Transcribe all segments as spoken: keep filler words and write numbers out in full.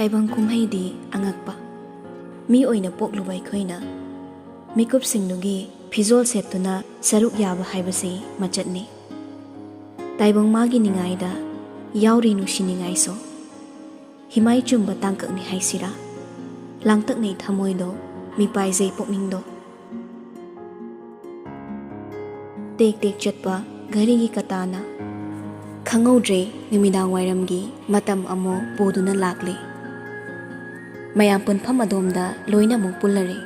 ꯇꯥꯏꯕꯪ ꯀꯨꯝꯍꯩꯗꯤ ꯑꯉꯛꯄ꯫ ꯃꯤ ꯑꯣꯏꯅ ꯄꯣꯛꯂꯨꯕ ꯑꯩꯈꯣꯏꯅ ꯃꯤꯀꯨꯞꯁꯤꯡꯗꯨꯒꯤ ꯐꯤꯖꯣꯜ ꯁꯦꯠꯇꯨꯅ ꯁꯔꯨꯛ ꯌꯥꯕ ꯍꯥꯏꯕꯁꯤ ꯃꯆꯠꯅꯤ꯫ ꯇꯥꯏꯕꯪ ꯃꯥꯒꯤ ꯅꯤꯡꯉꯥꯏꯗ ꯌꯥꯎꯔꯤ ꯅꯨꯡꯁꯤꯅꯤꯡꯉꯥꯏꯁꯨ꯫ ꯍꯤꯃꯥꯏ ꯆꯨꯝꯕ ꯇꯥꯡꯀꯛꯅꯤ ꯍꯥꯏꯁꯤꯔꯥ? ꯂꯥꯡꯇꯛꯅꯩ ꯊꯃꯣꯏꯗꯣ, ꯃꯤꯄꯥꯏꯖꯩ ꯄꯨꯛꯅꯤꯡꯗꯣ꯫ ꯇꯦꯛ ꯇꯦꯛ ꯆꯠꯄ ꯘꯔꯤꯒꯤ ꯀꯇꯥꯅ ꯈꯪꯍꯧꯗ꯭ꯔꯦ, ꯅꯨꯃꯤꯗꯥꯡ ꯋꯥꯏꯔꯝꯒꯤ ꯃꯇꯝ ꯑꯃꯨꯛ ꯄꯨꯗꯨꯅ ꯂꯥꯛꯂꯦ꯫ ꯃꯌꯥꯝ ꯄꯨꯟꯐꯝ ꯑꯗꯣꯝꯗ ꯂꯣꯏꯅ ꯑꯃꯨꯛ ꯄꯨꯜꯂꯔꯦ꯫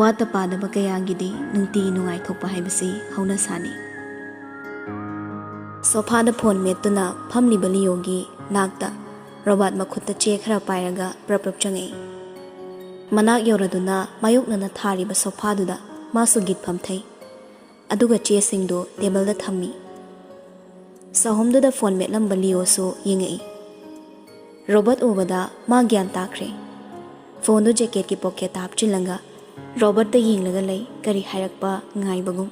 ꯋꯥꯠꯇ ꯄꯥꯗꯕ ꯀꯌꯥꯒꯤꯗꯤ ꯅꯨꯡꯇꯤ ꯅꯨꯡꯉꯥꯏꯊꯣꯛꯄ ꯍꯥꯏꯕꯁꯤ ꯍꯧꯅꯁꯥꯅꯤ꯫ ꯁꯣꯐꯥꯗ ꯐꯣꯟ ꯃꯦꯠꯇꯨꯅ ꯐꯝꯂꯤꯕ ꯂꯤꯌꯣꯒꯤ ꯅꯥꯛꯇ ꯔꯣꯕꯥꯔꯠ ꯃꯈꯨꯠꯇ ꯆꯦ ꯈꯔ ꯄꯥꯏꯔꯒ ꯄ꯭ꯔꯞ ꯄ꯭ꯔꯞ ꯆꯪꯉꯛꯏ꯫ ꯃꯅꯥꯛ ꯌꯧꯔꯗꯨꯅ ꯃꯥꯌꯣꯛꯅꯅ ꯊꯥꯔꯤꯕ ꯁꯣꯐꯥꯗꯨꯗ ꯃꯥꯁꯨ ꯒꯤꯠ ꯐꯝꯊꯩ꯫ ꯑꯗꯨꯒ ꯆꯦꯁꯤꯡꯗꯨ ꯇꯦꯕꯜꯗ ꯊꯝꯃꯤ꯫ ꯆꯥꯍꯨꯝꯗꯨꯗ ꯐꯣꯟ ꯃꯦꯠꯂꯝꯕ ꯂꯤꯌꯣꯁꯨ ꯌꯦꯡꯉꯛꯏ꯫ ꯔꯣꯕꯥꯔꯠ ꯎꯕꯗ ꯃꯥ ꯒ꯭ꯌꯥꯟ ꯇꯥꯈ꯭ꯔꯦ꯫ ꯐꯣꯟꯗꯨ ꯖꯦꯀꯦꯠꯀꯤ ꯄꯣꯀꯦꯠꯇ ꯍꯥꯞꯆꯤꯜꯂꯒ ꯔꯣꯕꯥꯔꯠꯇ ꯌꯦꯡꯂꯒ ꯂꯩ, ꯀꯔꯤ ꯍꯥꯏꯔꯛꯄ ꯉꯥꯏꯕꯒꯨꯝ꯫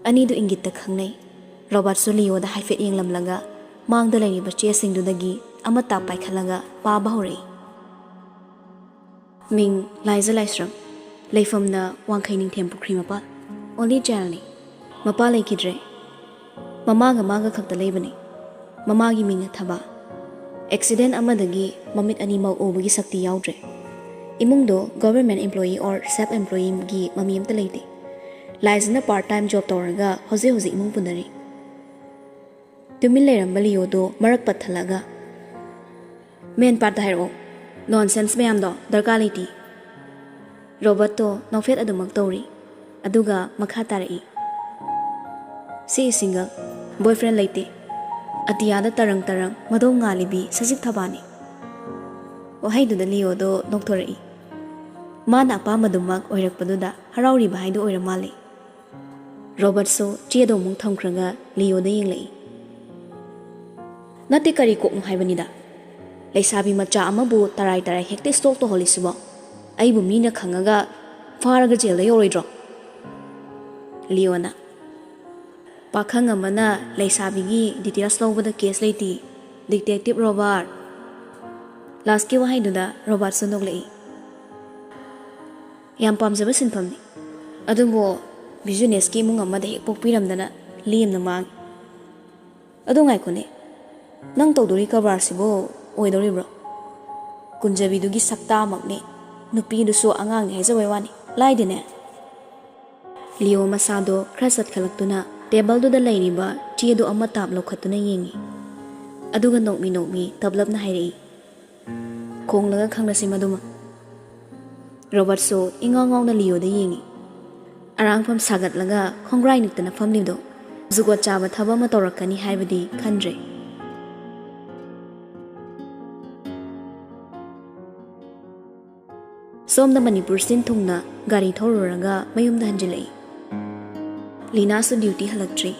ꯑꯅꯤꯗꯨ ꯏꯪꯒꯤꯠꯇ ꯈꯪꯅꯩ꯫ ꯔꯣꯕꯥꯔꯠꯁꯨ ꯂꯤꯌꯣꯗ ꯍꯥꯏꯐꯦꯠ ꯌꯦꯡꯂꯝꯂꯒ ꯃꯥꯡꯗ ꯂꯩꯔꯤꯕ ꯆꯦꯁꯤꯡꯗꯨꯗꯒꯤ ꯑꯃꯇ ꯄꯥꯏꯈꯠꯂꯒ ꯄꯥꯕ ꯍꯧꯔꯛꯏ꯫ ꯃꯤꯡ ꯂꯥꯏꯖ ꯂꯥꯏꯁ꯭ꯔꯝ, ꯂꯩꯐꯝꯅ ꯋꯥꯡꯈꯩ ꯅꯤꯡꯊꯦꯝ ꯄꯨꯈ꯭ꯔꯤ ꯃꯄꯥꯜ꯫ Only childꯅꯤ꯫ ꯃꯄꯥ ꯂꯩꯈꯤꯗ꯭ꯔꯦ꯫ ꯃꯃꯥꯒ ꯃꯥꯒ ꯈꯛꯇ ꯂꯩꯕꯅꯤ꯫ ꯃꯃꯥꯒꯤ ꯃꯤꯡꯅ ꯊꯕꯥ꯫ ꯑꯦꯛꯁꯤꯗꯦꯟ ꯑꯃꯗꯒꯤ ꯃꯃꯤꯠ ꯑꯅꯤꯃꯛ ꯎꯕꯒꯤ ꯁꯛꯇꯤ ꯌꯥꯎꯗ꯭ꯔꯦ꯫ ꯏꯃꯨꯡꯗꯣ government employee or self employeeꯒꯤ ꯃꯃꯤ ꯑꯝꯇ ꯂꯩꯇꯦ꯫ ꯂꯥꯏꯖꯅ part time job ꯇꯧꯔꯒ ꯍꯧꯖꯤꯛ ꯍꯧꯖꯤꯛ ꯏꯃꯨꯡ ꯄꯨꯅꯔꯤ꯫ ꯇꯨꯃꯤꯟ ꯂꯩꯔꯝꯕ ꯂꯤꯌꯣꯗꯣ ꯃꯔꯛ ꯄꯠꯊꯠꯂꯒ, "ꯃꯦꯟ ꯄꯥꯠꯇ ꯍꯥꯏꯔꯛꯑꯣ, ꯅꯣꯟꯁꯦꯟꯁ ꯃꯌꯥꯝꯗꯣ ꯗꯔꯀꯥꯔ ꯂꯩꯇꯦ꯫" ꯔꯣꯕꯥꯔꯠꯇꯣ ꯅꯣꯛꯐꯦꯠ ꯑꯗꯨꯃꯛ ꯇꯧꯔꯤ, ꯑꯗꯨꯒ ꯃꯈꯥ ꯇꯥꯔꯛꯏ, "She is single, boyfriend ꯂꯩꯇꯦ꯫ ꯑꯇꯤꯌꯥꯗ ꯇꯔꯪ ꯇꯔꯪ ꯃꯗꯣꯝ ꯉꯥꯜꯂꯤꯕꯤ ꯁꯖꯤꯛ ꯊꯕꯥꯅꯤ꯫" ꯋꯥꯍꯩꯗꯨꯗ ꯂꯤꯌꯣꯗꯣ ꯅꯣꯛꯊꯣꯔꯛꯏ꯫ ꯃꯥꯅ ꯑꯄꯥꯝꯕꯗꯨꯃꯛ ꯑꯣꯏꯔꯛꯄꯗꯨꯗ ꯍꯔꯥꯎꯔꯤꯕ ꯍꯥꯏꯗꯨ ꯑꯣꯏꯔ ꯃꯥꯜꯂꯦ꯫ ꯔꯣꯕꯥꯔꯠꯁꯨ ꯆꯦꯗꯣ ꯑꯃꯨꯛ ꯊꯝꯈ꯭ꯔꯒ ꯂꯤꯌꯣꯗ ꯌꯦꯡꯂꯛꯏ꯫ "ꯅꯠꯇꯦ, ꯀꯔꯤ ꯀꯣꯛꯅꯣ ꯍꯥꯏꯕꯅꯤꯗ꯫ ꯂꯩꯁꯥꯕꯤ ꯃꯆꯥ ꯑꯃꯕꯨ ꯇꯔꯥꯏ ꯇꯔꯥꯏ ꯍꯦꯛꯇ stalk ꯇꯧꯍꯜꯂꯤꯁꯤꯕꯣ? ꯑꯩꯕꯨ ꯃꯤꯅ ꯈꯪꯉꯒ ꯐꯥꯔꯒ ꯖꯦꯜꯗ ꯌꯧꯔꯣꯏꯗ꯭ꯔꯣ?" ꯂꯤꯌꯣꯅ, "ꯄꯥꯈꯪ ꯑꯃꯅ ꯂꯩꯁꯥꯕꯤꯒꯤ details ꯂꯧꯕꯗ case ꯂꯩꯇꯦ, Detective ꯔꯣꯕꯥꯔꯠ꯫" ꯂꯥꯁꯀꯤ ꯋꯥꯍꯩꯗꯨꯗ ꯔꯣꯕꯥꯔꯠꯁꯨ ꯅꯣꯛꯂꯛꯏ꯫ "ꯌꯥꯝ ꯄꯥꯝꯖꯕ ꯁꯤꯟꯐꯝꯅꯤ, ꯑꯗꯨꯕꯨ ꯕꯤꯖꯤꯅꯦꯁꯀꯤ ꯏꯃꯨꯡ ꯑꯃꯗ ꯍꯦꯛ ꯄꯣꯛꯄꯤꯔꯝꯗꯅ ꯂꯦꯝꯅ ꯃꯥꯡꯉꯤ꯫ ꯑꯗꯣ ꯉꯥꯏꯈꯣꯅꯦ, ꯅꯪ ꯇꯧꯗꯣꯔꯤ ꯀꯔꯕꯥꯔꯁꯤꯕꯨ ꯑꯣꯏꯗꯣꯔꯤꯕ꯭ꯔꯣ? ꯀꯨꯟꯖꯕꯤꯗꯨꯒꯤ ꯁꯛꯇꯥꯃꯛꯅꯤ, ꯅꯨꯄꯤꯗꯨꯁꯨ ꯑꯉꯥꯡꯅꯤ ꯍꯥꯏꯖꯕꯩ ꯋꯥꯅꯤ, ꯂꯥꯏꯗꯦꯅꯦ꯫" ꯂꯤꯑꯣ ꯃꯁꯥꯗꯣ ꯈꯔ ꯆꯠꯈꯠꯂꯛꯇꯨꯅ ꯇꯦꯕꯜꯗꯨꯗ ꯂꯩꯔꯤꯕ ꯆꯦꯗꯣ ꯑꯃ ꯇꯥꯞ ꯂꯧꯈꯠꯇꯨꯅ ꯌꯦꯡꯉꯤ꯫ ꯑꯗꯨꯒ ꯅꯣꯛꯃꯤ ꯅꯣꯛꯃꯤ ꯇꯞꯂꯞꯅ ꯍꯥꯏꯔꯛꯏ, "ꯈꯣꯡꯂꯒ ꯈꯪꯅꯁꯤ ꯃꯗꯨꯃ꯫" ꯔꯣꯕꯔꯠꯁꯨ ꯏꯉꯥꯎ ꯉꯥꯎꯅ ꯂꯤꯑꯣꯗ ꯌꯦꯡꯉꯤ꯫ ꯑꯔꯥꯡꯐꯝ ꯁꯥꯒꯠꯂꯒ ꯈꯣꯡꯒ꯭ꯔꯥꯏ ꯅꯤꯛꯇꯅ ꯐꯝꯂꯤꯕꯗꯣ ꯖꯨꯒꯣꯠ ꯆꯥꯕ ꯊꯕꯛ ꯑꯃ ꯇꯧꯔꯛꯀꯅꯤ ꯍꯥꯏꯕꯗꯤ ꯈꯟꯗ꯭ꯔꯦ꯫ ꯁꯣꯝꯗ ꯃꯅꯤꯄꯨꯔ ꯁꯤꯟ ꯊꯨꯡꯅ ꯒꯥꯔꯤ ꯊꯧꯔꯨꯔꯒ ꯃꯌꯨꯝꯗ ꯍꯟꯖꯤꯜꯂꯛꯏ꯫ ꯂꯤꯅꯥꯁꯨ ꯗ꯭ꯌꯨꯇꯤ ꯍꯜꯂꯛꯇ꯭ꯔꯤ꯫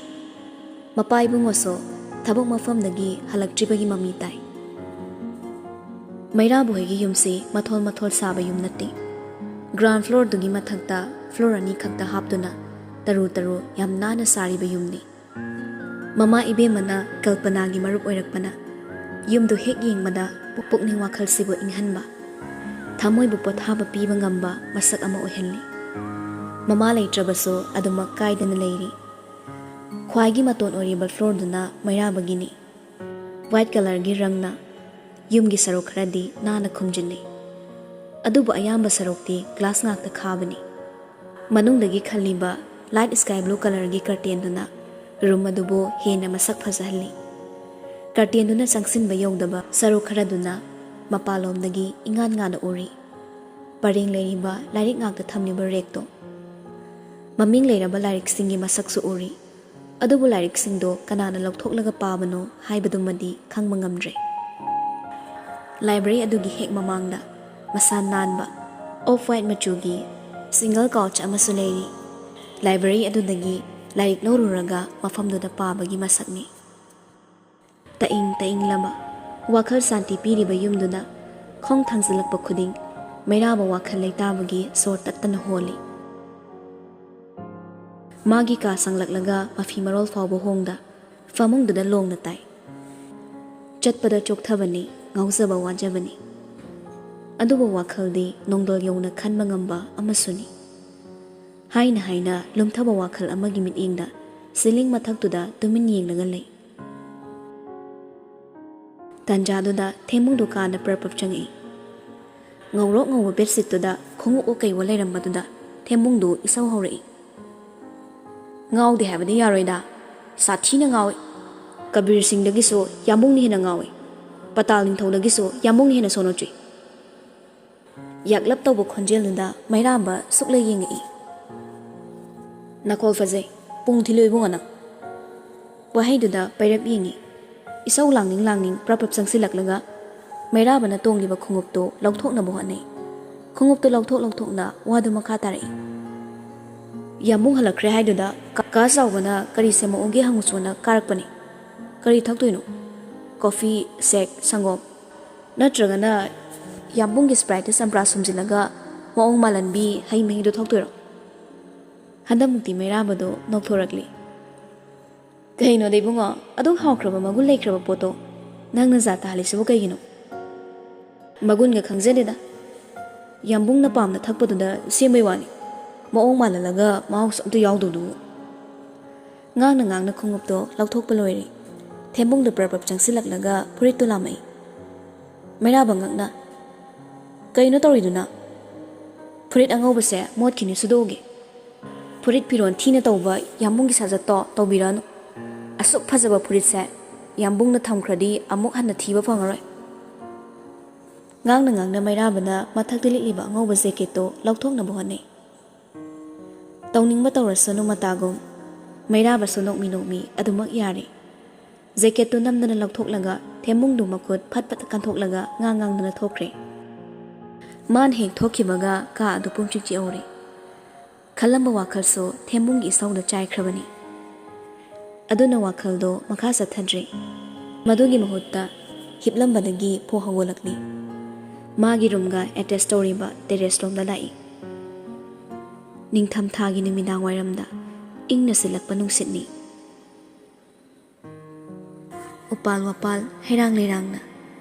ꯃꯄꯥ ꯏꯕꯨꯡꯉꯣꯁꯨ ꯊꯕꯛ ꯃꯐꯝꯗꯒꯤ ꯍꯜꯂꯛꯇ꯭ꯔꯤꯕꯒꯤ ꯃꯃꯤ ꯇꯥꯏ꯫ ꯃꯩꯔꯥꯕ ꯍꯣꯏꯒꯤ ꯌꯨꯝꯁꯤ ꯃꯊꯣꯜ ꯃꯊꯣꯜ ꯁꯥꯕ ꯌꯨꯝ ꯅꯠꯇꯦ꯫ ꯒ꯭ꯔꯥꯎꯟ ꯐ꯭ꯂꯣꯔꯗꯨꯒꯤ ꯃꯊꯛꯇ ꯐ꯭ꯂꯣꯔ ꯑꯅꯤ ꯈꯛꯇ ꯍꯥꯞꯇꯨꯅ ꯇꯔꯨ ꯇꯔꯨ ꯌꯥꯝ ꯅꯥꯟꯅ ꯁꯥꯔꯤꯕ ꯌꯨꯝꯅꯤ꯫ ꯃꯃꯥ ꯏꯕꯦꯝꯃꯅ ꯀꯜꯄꯅꯥꯒꯤ ꯃꯔꯨꯞ ꯑꯣꯏꯔꯛꯄꯅ ꯌꯨꯝꯗꯨ ꯍꯦꯛ ꯌꯦꯡꯕꯗ ꯄꯨꯛꯅꯤꯡ ꯋꯥꯈꯜꯁꯤꯕꯨ ꯏꯪꯍꯟꯕ, ꯊꯃꯣꯏꯕꯨ ꯄꯣꯊꯥꯕ ꯄꯤꯕ ꯉꯝꯕ ꯃꯁꯛ ꯑꯃ ꯑꯣꯏꯍꯜꯂꯤ꯫ ꯃꯃꯥ ꯂꯩꯇ꯭ꯔꯕꯁꯨ ꯑꯗꯨꯃꯛ ꯀꯥꯏꯗꯅ ꯂꯩꯔꯤ꯫ ꯈ꯭ꯋꯥꯏꯒꯤ ꯃꯇꯣꯟ ꯑꯣꯏꯔꯤꯕ ꯐ꯭ꯂꯣꯔꯗꯨꯅ ꯃꯩꯔꯥꯕꯒꯤꯅꯤ꯫ ꯋꯥꯏꯠ ꯀꯂꯔꯒꯤ ꯔꯪꯅ ꯌꯨꯝꯒꯤ ꯁꯔꯨꯛ ꯈꯔꯗꯤ ꯅꯥꯟꯅ ꯈꯨꯝꯖꯤꯜꯂꯤ, ꯑꯗꯨꯕꯨ ꯑꯌꯥꯝꯕ ꯁꯔꯨꯛꯇꯤ ꯒ꯭ꯂꯥꯁ ꯉꯥꯛꯇ ꯈꯥꯕꯅꯤ꯫ ꯃꯅꯨꯡꯗꯒꯤ ꯈꯜꯂꯤꯕ ꯂꯥꯏꯠ ꯁ꯭ꯀꯥꯏ ꯕ꯭ꯂꯨ ꯀꯂꯔꯒꯤ ꯀꯔꯇꯦꯟꯗꯨꯅ ꯔꯨꯝ ꯑꯗꯨꯕꯨ ꯍꯦꯟꯅ ꯃꯁꯛ ꯐꯖꯍꯜꯂꯤ꯫ ꯀꯔꯇꯦꯟꯗꯨꯅ ꯆꯪꯁꯤꯟꯕ ꯌꯧꯗꯕ ꯁꯔꯨꯛ ꯈꯔꯗꯨꯅ ꯃꯄꯥꯟꯂꯣꯝꯗꯒꯤ ꯏꯉꯥꯟ ꯉꯥꯟꯅ ꯎꯔꯤ꯫ ꯄꯔꯦꯡ ꯂꯩꯔꯤꯕ ꯂꯥꯏꯔꯤꯛ ꯉꯥꯛꯇ ꯊꯝꯂꯤꯕ ꯔꯦꯛꯇꯣ꯫ ꯃꯃꯤꯡ ꯂꯩꯔꯕ ꯂꯥꯏꯔꯤꯛꯁꯤꯡꯒꯤ ꯃꯁꯛꯁꯨ ꯎꯔꯤ꯫ ꯑꯗꯨꯕꯨ ꯂꯥꯏꯔꯤꯛꯁꯤꯡꯗꯣ ꯀꯅꯥꯅ ꯂꯧꯊꯣꯛꯂꯒ ꯄꯥꯕꯅꯣ ꯍꯥꯏꯕꯗꯨꯃꯗꯤ ꯈꯪꯕ ꯉꯝꯗ꯭ꯔꯦ꯫ ꯂꯥꯏꯕ꯭ꯔꯦꯔꯤ ꯑꯗꯨꯒꯤ ꯍꯦꯛ ꯃꯃꯥꯡꯗ ꯃꯁꯥ ꯅꯥꯟꯕ ꯑꯣꯐ ꯋꯥꯏꯠ ꯃꯆꯨꯒꯤ ꯁꯤꯡꯒꯜ ꯀꯥꯎꯆ ꯑꯃꯁꯨ ꯂꯩꯔꯤ꯫ ꯂꯥꯏꯕ꯭ꯔꯦꯔꯤ ꯑꯗꯨꯗꯒꯤ ꯂꯥꯏꯔꯤꯛ ꯂꯧꯔꯨꯔꯒ ꯃꯐꯝꯗꯨꯗ ꯄꯥꯕꯒꯤ ꯃꯁꯛꯅꯤ꯫ ꯇꯛꯏꯪ ꯇꯛꯏꯪꯂꯕ, ꯋꯥꯈꯜ ꯁꯥꯟꯇꯤ ꯄꯤꯔꯤꯕ ꯌꯨꯝꯗꯨꯗ ꯈꯣꯡ ꯊꯥꯡꯖꯤꯜꯂꯛꯄ ꯈꯨꯗꯤꯡ ꯃꯩꯔꯥꯕ ꯋꯥꯈꯜ ꯂꯩꯇꯥꯕꯒꯤ ꯁꯣꯔ ꯇꯠꯇꯅ ꯍꯣꯜꯂꯤ꯫ ꯃꯥꯒꯤ ꯀꯥ ꯁꯪꯂꯛꯂꯒ ꯃꯐꯤ ꯃꯔꯣꯜ ꯐꯥꯎꯕ ꯍꯣꯡꯗ ꯐꯃꯨꯡꯗꯨꯗ ꯂꯣꯡꯅ ꯇꯥꯏ꯫ ꯆꯠꯄꯗ ꯆꯣꯛꯊꯕꯅꯤ, ꯉꯥꯎꯖꯕ ꯋꯥꯖꯕꯅꯤ꯫ ꯑꯗꯨꯕꯨ ꯋꯥꯈꯜꯗꯤ ꯅꯣꯡꯗꯣꯜ ꯌꯧꯅ ꯈꯟꯕ ꯉꯝꯕ ꯑꯃꯁꯨꯅꯤ꯫ ꯍꯥꯏꯅ ꯍꯥꯏꯅ ꯂꯨꯝꯊꯕ ꯋꯥꯈꯜ ꯑꯃꯒꯤ ꯃꯤꯠꯌꯦꯡꯗ ceiling ꯃꯊꯛꯇꯨꯗ ꯇꯨꯃꯤꯟ ꯌꯦꯡꯂꯒ ꯂꯩ꯫ ꯇꯥꯟꯖꯥꯗꯨꯗ ꯊꯦꯝꯕꯨꯡꯗꯨ ꯀꯥꯗ ꯄ꯭ꯔꯞ ꯄ꯭ꯔꯞ ꯆꯪꯉꯛꯏ꯫ ꯉꯧꯔꯣꯛ ꯉꯧꯕ ꯕꯦꯗꯁꯤꯠꯇꯨꯗ ꯈꯣꯡꯎꯞ ꯀꯩꯋꯣ ꯂꯩꯔꯝꯕꯗꯨꯗ ꯊꯦꯝꯕꯨꯡꯗꯨ ꯏꯁꯧ ꯍꯧꯔꯛꯏ꯫ "ꯉꯥꯎꯗꯦ ꯍꯥꯏꯕꯗꯤ ꯌꯥꯔꯣꯏꯗ, ꯁꯥꯊꯤꯅ ꯉꯥꯎꯏ꯫ ꯀꯕꯤꯔ ꯁꯤꯡꯗꯒꯤꯁꯨ ꯌꯥꯝꯕꯨꯡꯅ ꯍꯦꯟꯅ ꯉꯥꯎꯏ, ꯄꯇꯥꯜ ꯅꯤꯡꯊꯧꯗꯒꯤꯁꯨ ꯌꯥꯝꯕꯨꯡꯅ ꯍꯦꯟꯅ ꯁꯣꯟꯅ ꯆꯨꯏ"꯫ ꯌꯥꯛꯂꯞ ꯇꯧꯕ ꯈꯣꯟꯖꯦꯜꯗꯨꯗ ꯃꯩꯔꯥꯕ ꯁꯨꯛꯂ ꯌꯦꯡꯉꯛꯏ꯫ "ꯅꯥꯀꯣꯜ ꯐꯖꯩ, ꯄꯨꯡ ꯊꯤꯜꯂꯨ ꯏꯕꯨꯡꯉꯣ ꯅꯪ"꯫ ꯋꯥꯍꯩꯗꯨꯗ ꯄꯩꯔꯞ ꯌꯦꯡꯉꯤ꯫ ꯏꯁꯧ ꯂꯥꯡꯅꯤꯡ ꯂꯥꯡꯅꯤꯡ ꯄ꯭ꯔꯞ ꯄ꯭ꯔꯞ ꯆꯪꯁꯤꯜꯂꯛꯂꯒ ꯃꯩꯔꯥꯕꯅ ꯇꯣꯡꯂꯤꯕ ꯈꯣꯡꯎꯞꯇꯨ ꯂꯧꯊꯣꯛꯅꯕ ꯍꯣꯠꯅꯩ꯫ ꯈꯣꯡꯎꯞꯇꯨ ꯂꯧꯊꯣꯛ ꯂꯧꯊꯣꯛꯅ ꯋꯥꯗꯨ ꯃꯈꯥ ꯇꯥꯔꯛꯏ꯫ "ꯌꯥꯝꯕꯨꯡ ꯍꯜꯂꯛꯈ꯭ꯔꯦ ꯍꯥꯏꯗꯨꯗ ꯀ-, ꯀꯥ ꯆꯥꯎꯕꯅ ꯀꯔꯤ ꯁꯦꯝꯃꯛꯎꯒꯦ ꯍꯪꯉꯨꯁꯣꯅ ꯀꯥꯔꯛꯄꯅꯤ꯫ ꯀꯔꯤ ꯊꯛꯇꯣꯏꯅꯣ?" "ꯀꯣꯐꯤ, ꯁꯦꯛ, ꯁꯪꯒꯣꯝ꯫ ꯅꯠꯇ꯭ꯔꯒꯅ ꯌꯥꯝꯕꯨꯡꯒꯤ ꯁ꯭ꯄ꯭ꯔꯥꯏꯠꯇ ꯆꯝꯄ꯭ꯔꯥ ꯁꯨꯝꯖꯤꯜꯂꯒ ꯃꯑꯣꯡ ꯃꯥꯜꯍꯟꯕꯤ ꯍꯩ ꯃꯍꯤꯗꯣ ꯊꯛꯇꯣꯏꯔꯣ?" ꯍꯟꯗꯛꯃꯨꯛꯇꯤ ꯃꯩꯔꯥꯕꯗꯣ ꯅꯣꯛꯊꯣꯔꯛꯂꯤ꯫ "ꯀꯩꯅꯣꯗ ꯏꯕꯨꯡꯉꯣ, ꯑꯗꯨꯛ ꯍꯥꯎꯈ꯭ꯔꯕ ꯃꯒꯨꯟ ꯂꯩꯈ꯭ꯔꯕ ꯄꯣꯠꯇꯣ ꯅꯪꯅ ꯖꯥꯠ ꯇꯥꯍꯜꯂꯤꯁꯤꯕꯨ ꯀꯩꯒꯤꯅꯣ?" "ꯃꯒꯨꯟꯒ ꯈꯪꯖꯗꯦꯗ꯫ ꯌꯥꯝꯕꯨꯡꯅ ꯄꯥꯝꯅ ꯊꯛꯄꯗꯨꯗ ꯁꯦꯝꯕꯩ ꯋꯥꯅꯤ꯫ ꯃꯑꯣꯡ ꯃꯥꯜꯍꯜꯂꯒ ꯃꯍꯥꯎꯁꯨ ꯑꯝꯇ ꯌꯥꯎꯗꯕꯗꯨꯕꯨ"꯫ ꯉꯥꯡꯅ ꯉꯥꯡꯅ ꯈꯣꯡꯎꯞꯇꯣ ꯂꯧꯊꯣꯛꯄ ꯂꯣꯏꯔꯦ꯫ ꯊꯦꯝꯕꯨꯡꯗꯣ ꯄ꯭ꯔꯞ ꯄ꯭ꯔꯞ ꯆꯪꯁꯤꯜꯂꯛꯂꯒ ꯐꯨꯔꯤꯠꯇꯨ ꯂꯥꯝꯃꯛꯏ꯫ ꯃꯩꯔꯥꯕ ꯉꯛꯅ, "ꯀꯩꯅꯣ ꯇꯧꯔꯤꯗꯨꯅ? ꯐꯨꯔꯤꯠ ꯑꯉꯧꯕꯁꯦ ꯃꯣꯠꯈꯤꯅꯤ, ꯁꯨꯗꯣꯛꯎꯒꯦ"꯫ "ꯐꯨꯔꯤꯠ ꯐꯤꯔꯣꯟ ꯊꯤꯅ ꯇꯧꯕ ꯌꯥꯝꯕꯨꯡꯒꯤ ꯁꯥꯖꯠꯇꯣ ꯇꯧꯕꯤꯔꯅꯨ꯫ ꯑꯁꯨꯛ ꯐꯖꯕ ꯐꯨꯔꯤꯠꯁꯦ ꯌꯥꯝꯕꯨꯡꯅ ꯊꯝꯈ꯭ꯔꯗꯤ ꯑꯃꯨꯛ ꯍꯟꯅ ꯊꯤꯕ ꯐꯪꯉꯔꯣꯏ"꯫ ꯉꯥꯡꯅ ꯉꯥꯡꯅ ꯃꯩꯔꯥꯕꯅ ꯃꯊꯛꯇ ꯂꯤꯠꯂꯤꯕ ꯑꯉꯧꯕ ꯖꯦꯀꯦꯠꯇꯣ ꯂꯧꯊꯣꯛꯅꯕ ꯍꯣꯠꯅꯩ꯫ ꯇꯧꯅꯤꯡꯕ ꯇꯧꯔꯁꯅꯨ ꯃꯇꯥꯒꯨꯝ꯫ ꯃꯩꯔꯥꯕꯁꯨ ꯅꯣꯛꯃꯤ ꯅꯣꯛꯃꯤ ꯑꯗꯨꯃꯛ ꯌꯥꯔꯦ꯫ ꯖꯦꯀꯦꯠꯇꯨ ꯅꯝꯗꯅ ꯂꯧꯊꯣꯛꯂꯒ ꯊꯦꯝꯕꯨꯡꯗꯨ ꯃꯈꯨꯠ ꯐꯠ ꯐꯠ ꯀꯟꯊꯣꯛꯂꯒ ꯉꯥꯡ ꯉꯥꯡꯗꯅ ꯊꯣꯛꯈ꯭ꯔꯦ꯫ ꯃꯥꯅ ꯍꯦꯛ ꯊꯣꯛꯈꯤꯕꯒ ꯀꯥ ꯑꯗꯨ ꯄꯨꯝꯆꯤꯛ ꯆꯤꯛꯍꯧꯔꯦ꯫ ꯈꯜꯂꯝꯕ ꯋꯥꯈꯜꯁꯨ ꯊꯦꯝꯕꯨꯡꯒꯤ ꯏꯁꯧꯗ ꯆꯥꯏꯈ꯭ꯔꯕꯅꯤ꯫ ꯑꯗꯨꯅ ꯋꯥꯈꯜꯗꯣ ꯃꯈꯥ ꯆꯠꯊꯗ꯭ꯔꯦ꯫ ꯃꯗꯨꯒꯤ ꯃꯍꯨꯠꯇ ꯍꯤꯞꯂꯝꯕꯗꯒꯤ ꯐꯣ ꯍꯧꯒꯠꯂꯛꯂꯤ꯫ ꯃꯥꯒꯤ ꯔꯨꯝꯒ ꯑꯦꯇꯦꯆ ꯇꯧꯔꯤꯕ ꯇꯦꯔꯦꯁ ꯂꯣꯝꯗ ꯂꯥꯛꯏ꯫ ꯅꯤꯡꯊꯝꯊꯥꯒꯤ ꯅꯨꯃꯤꯗꯥꯡ ꯋꯥꯏꯔꯝꯗ ꯏꯪꯅ ꯁꯤꯠꯂꯛꯄ ꯅꯨꯡꯁꯤꯠꯅꯤ꯫ ꯎꯄꯥꯜ ꯋꯥꯄꯥꯜ ꯍꯩꯔꯥꯡ ꯂꯩꯔꯥꯡꯅ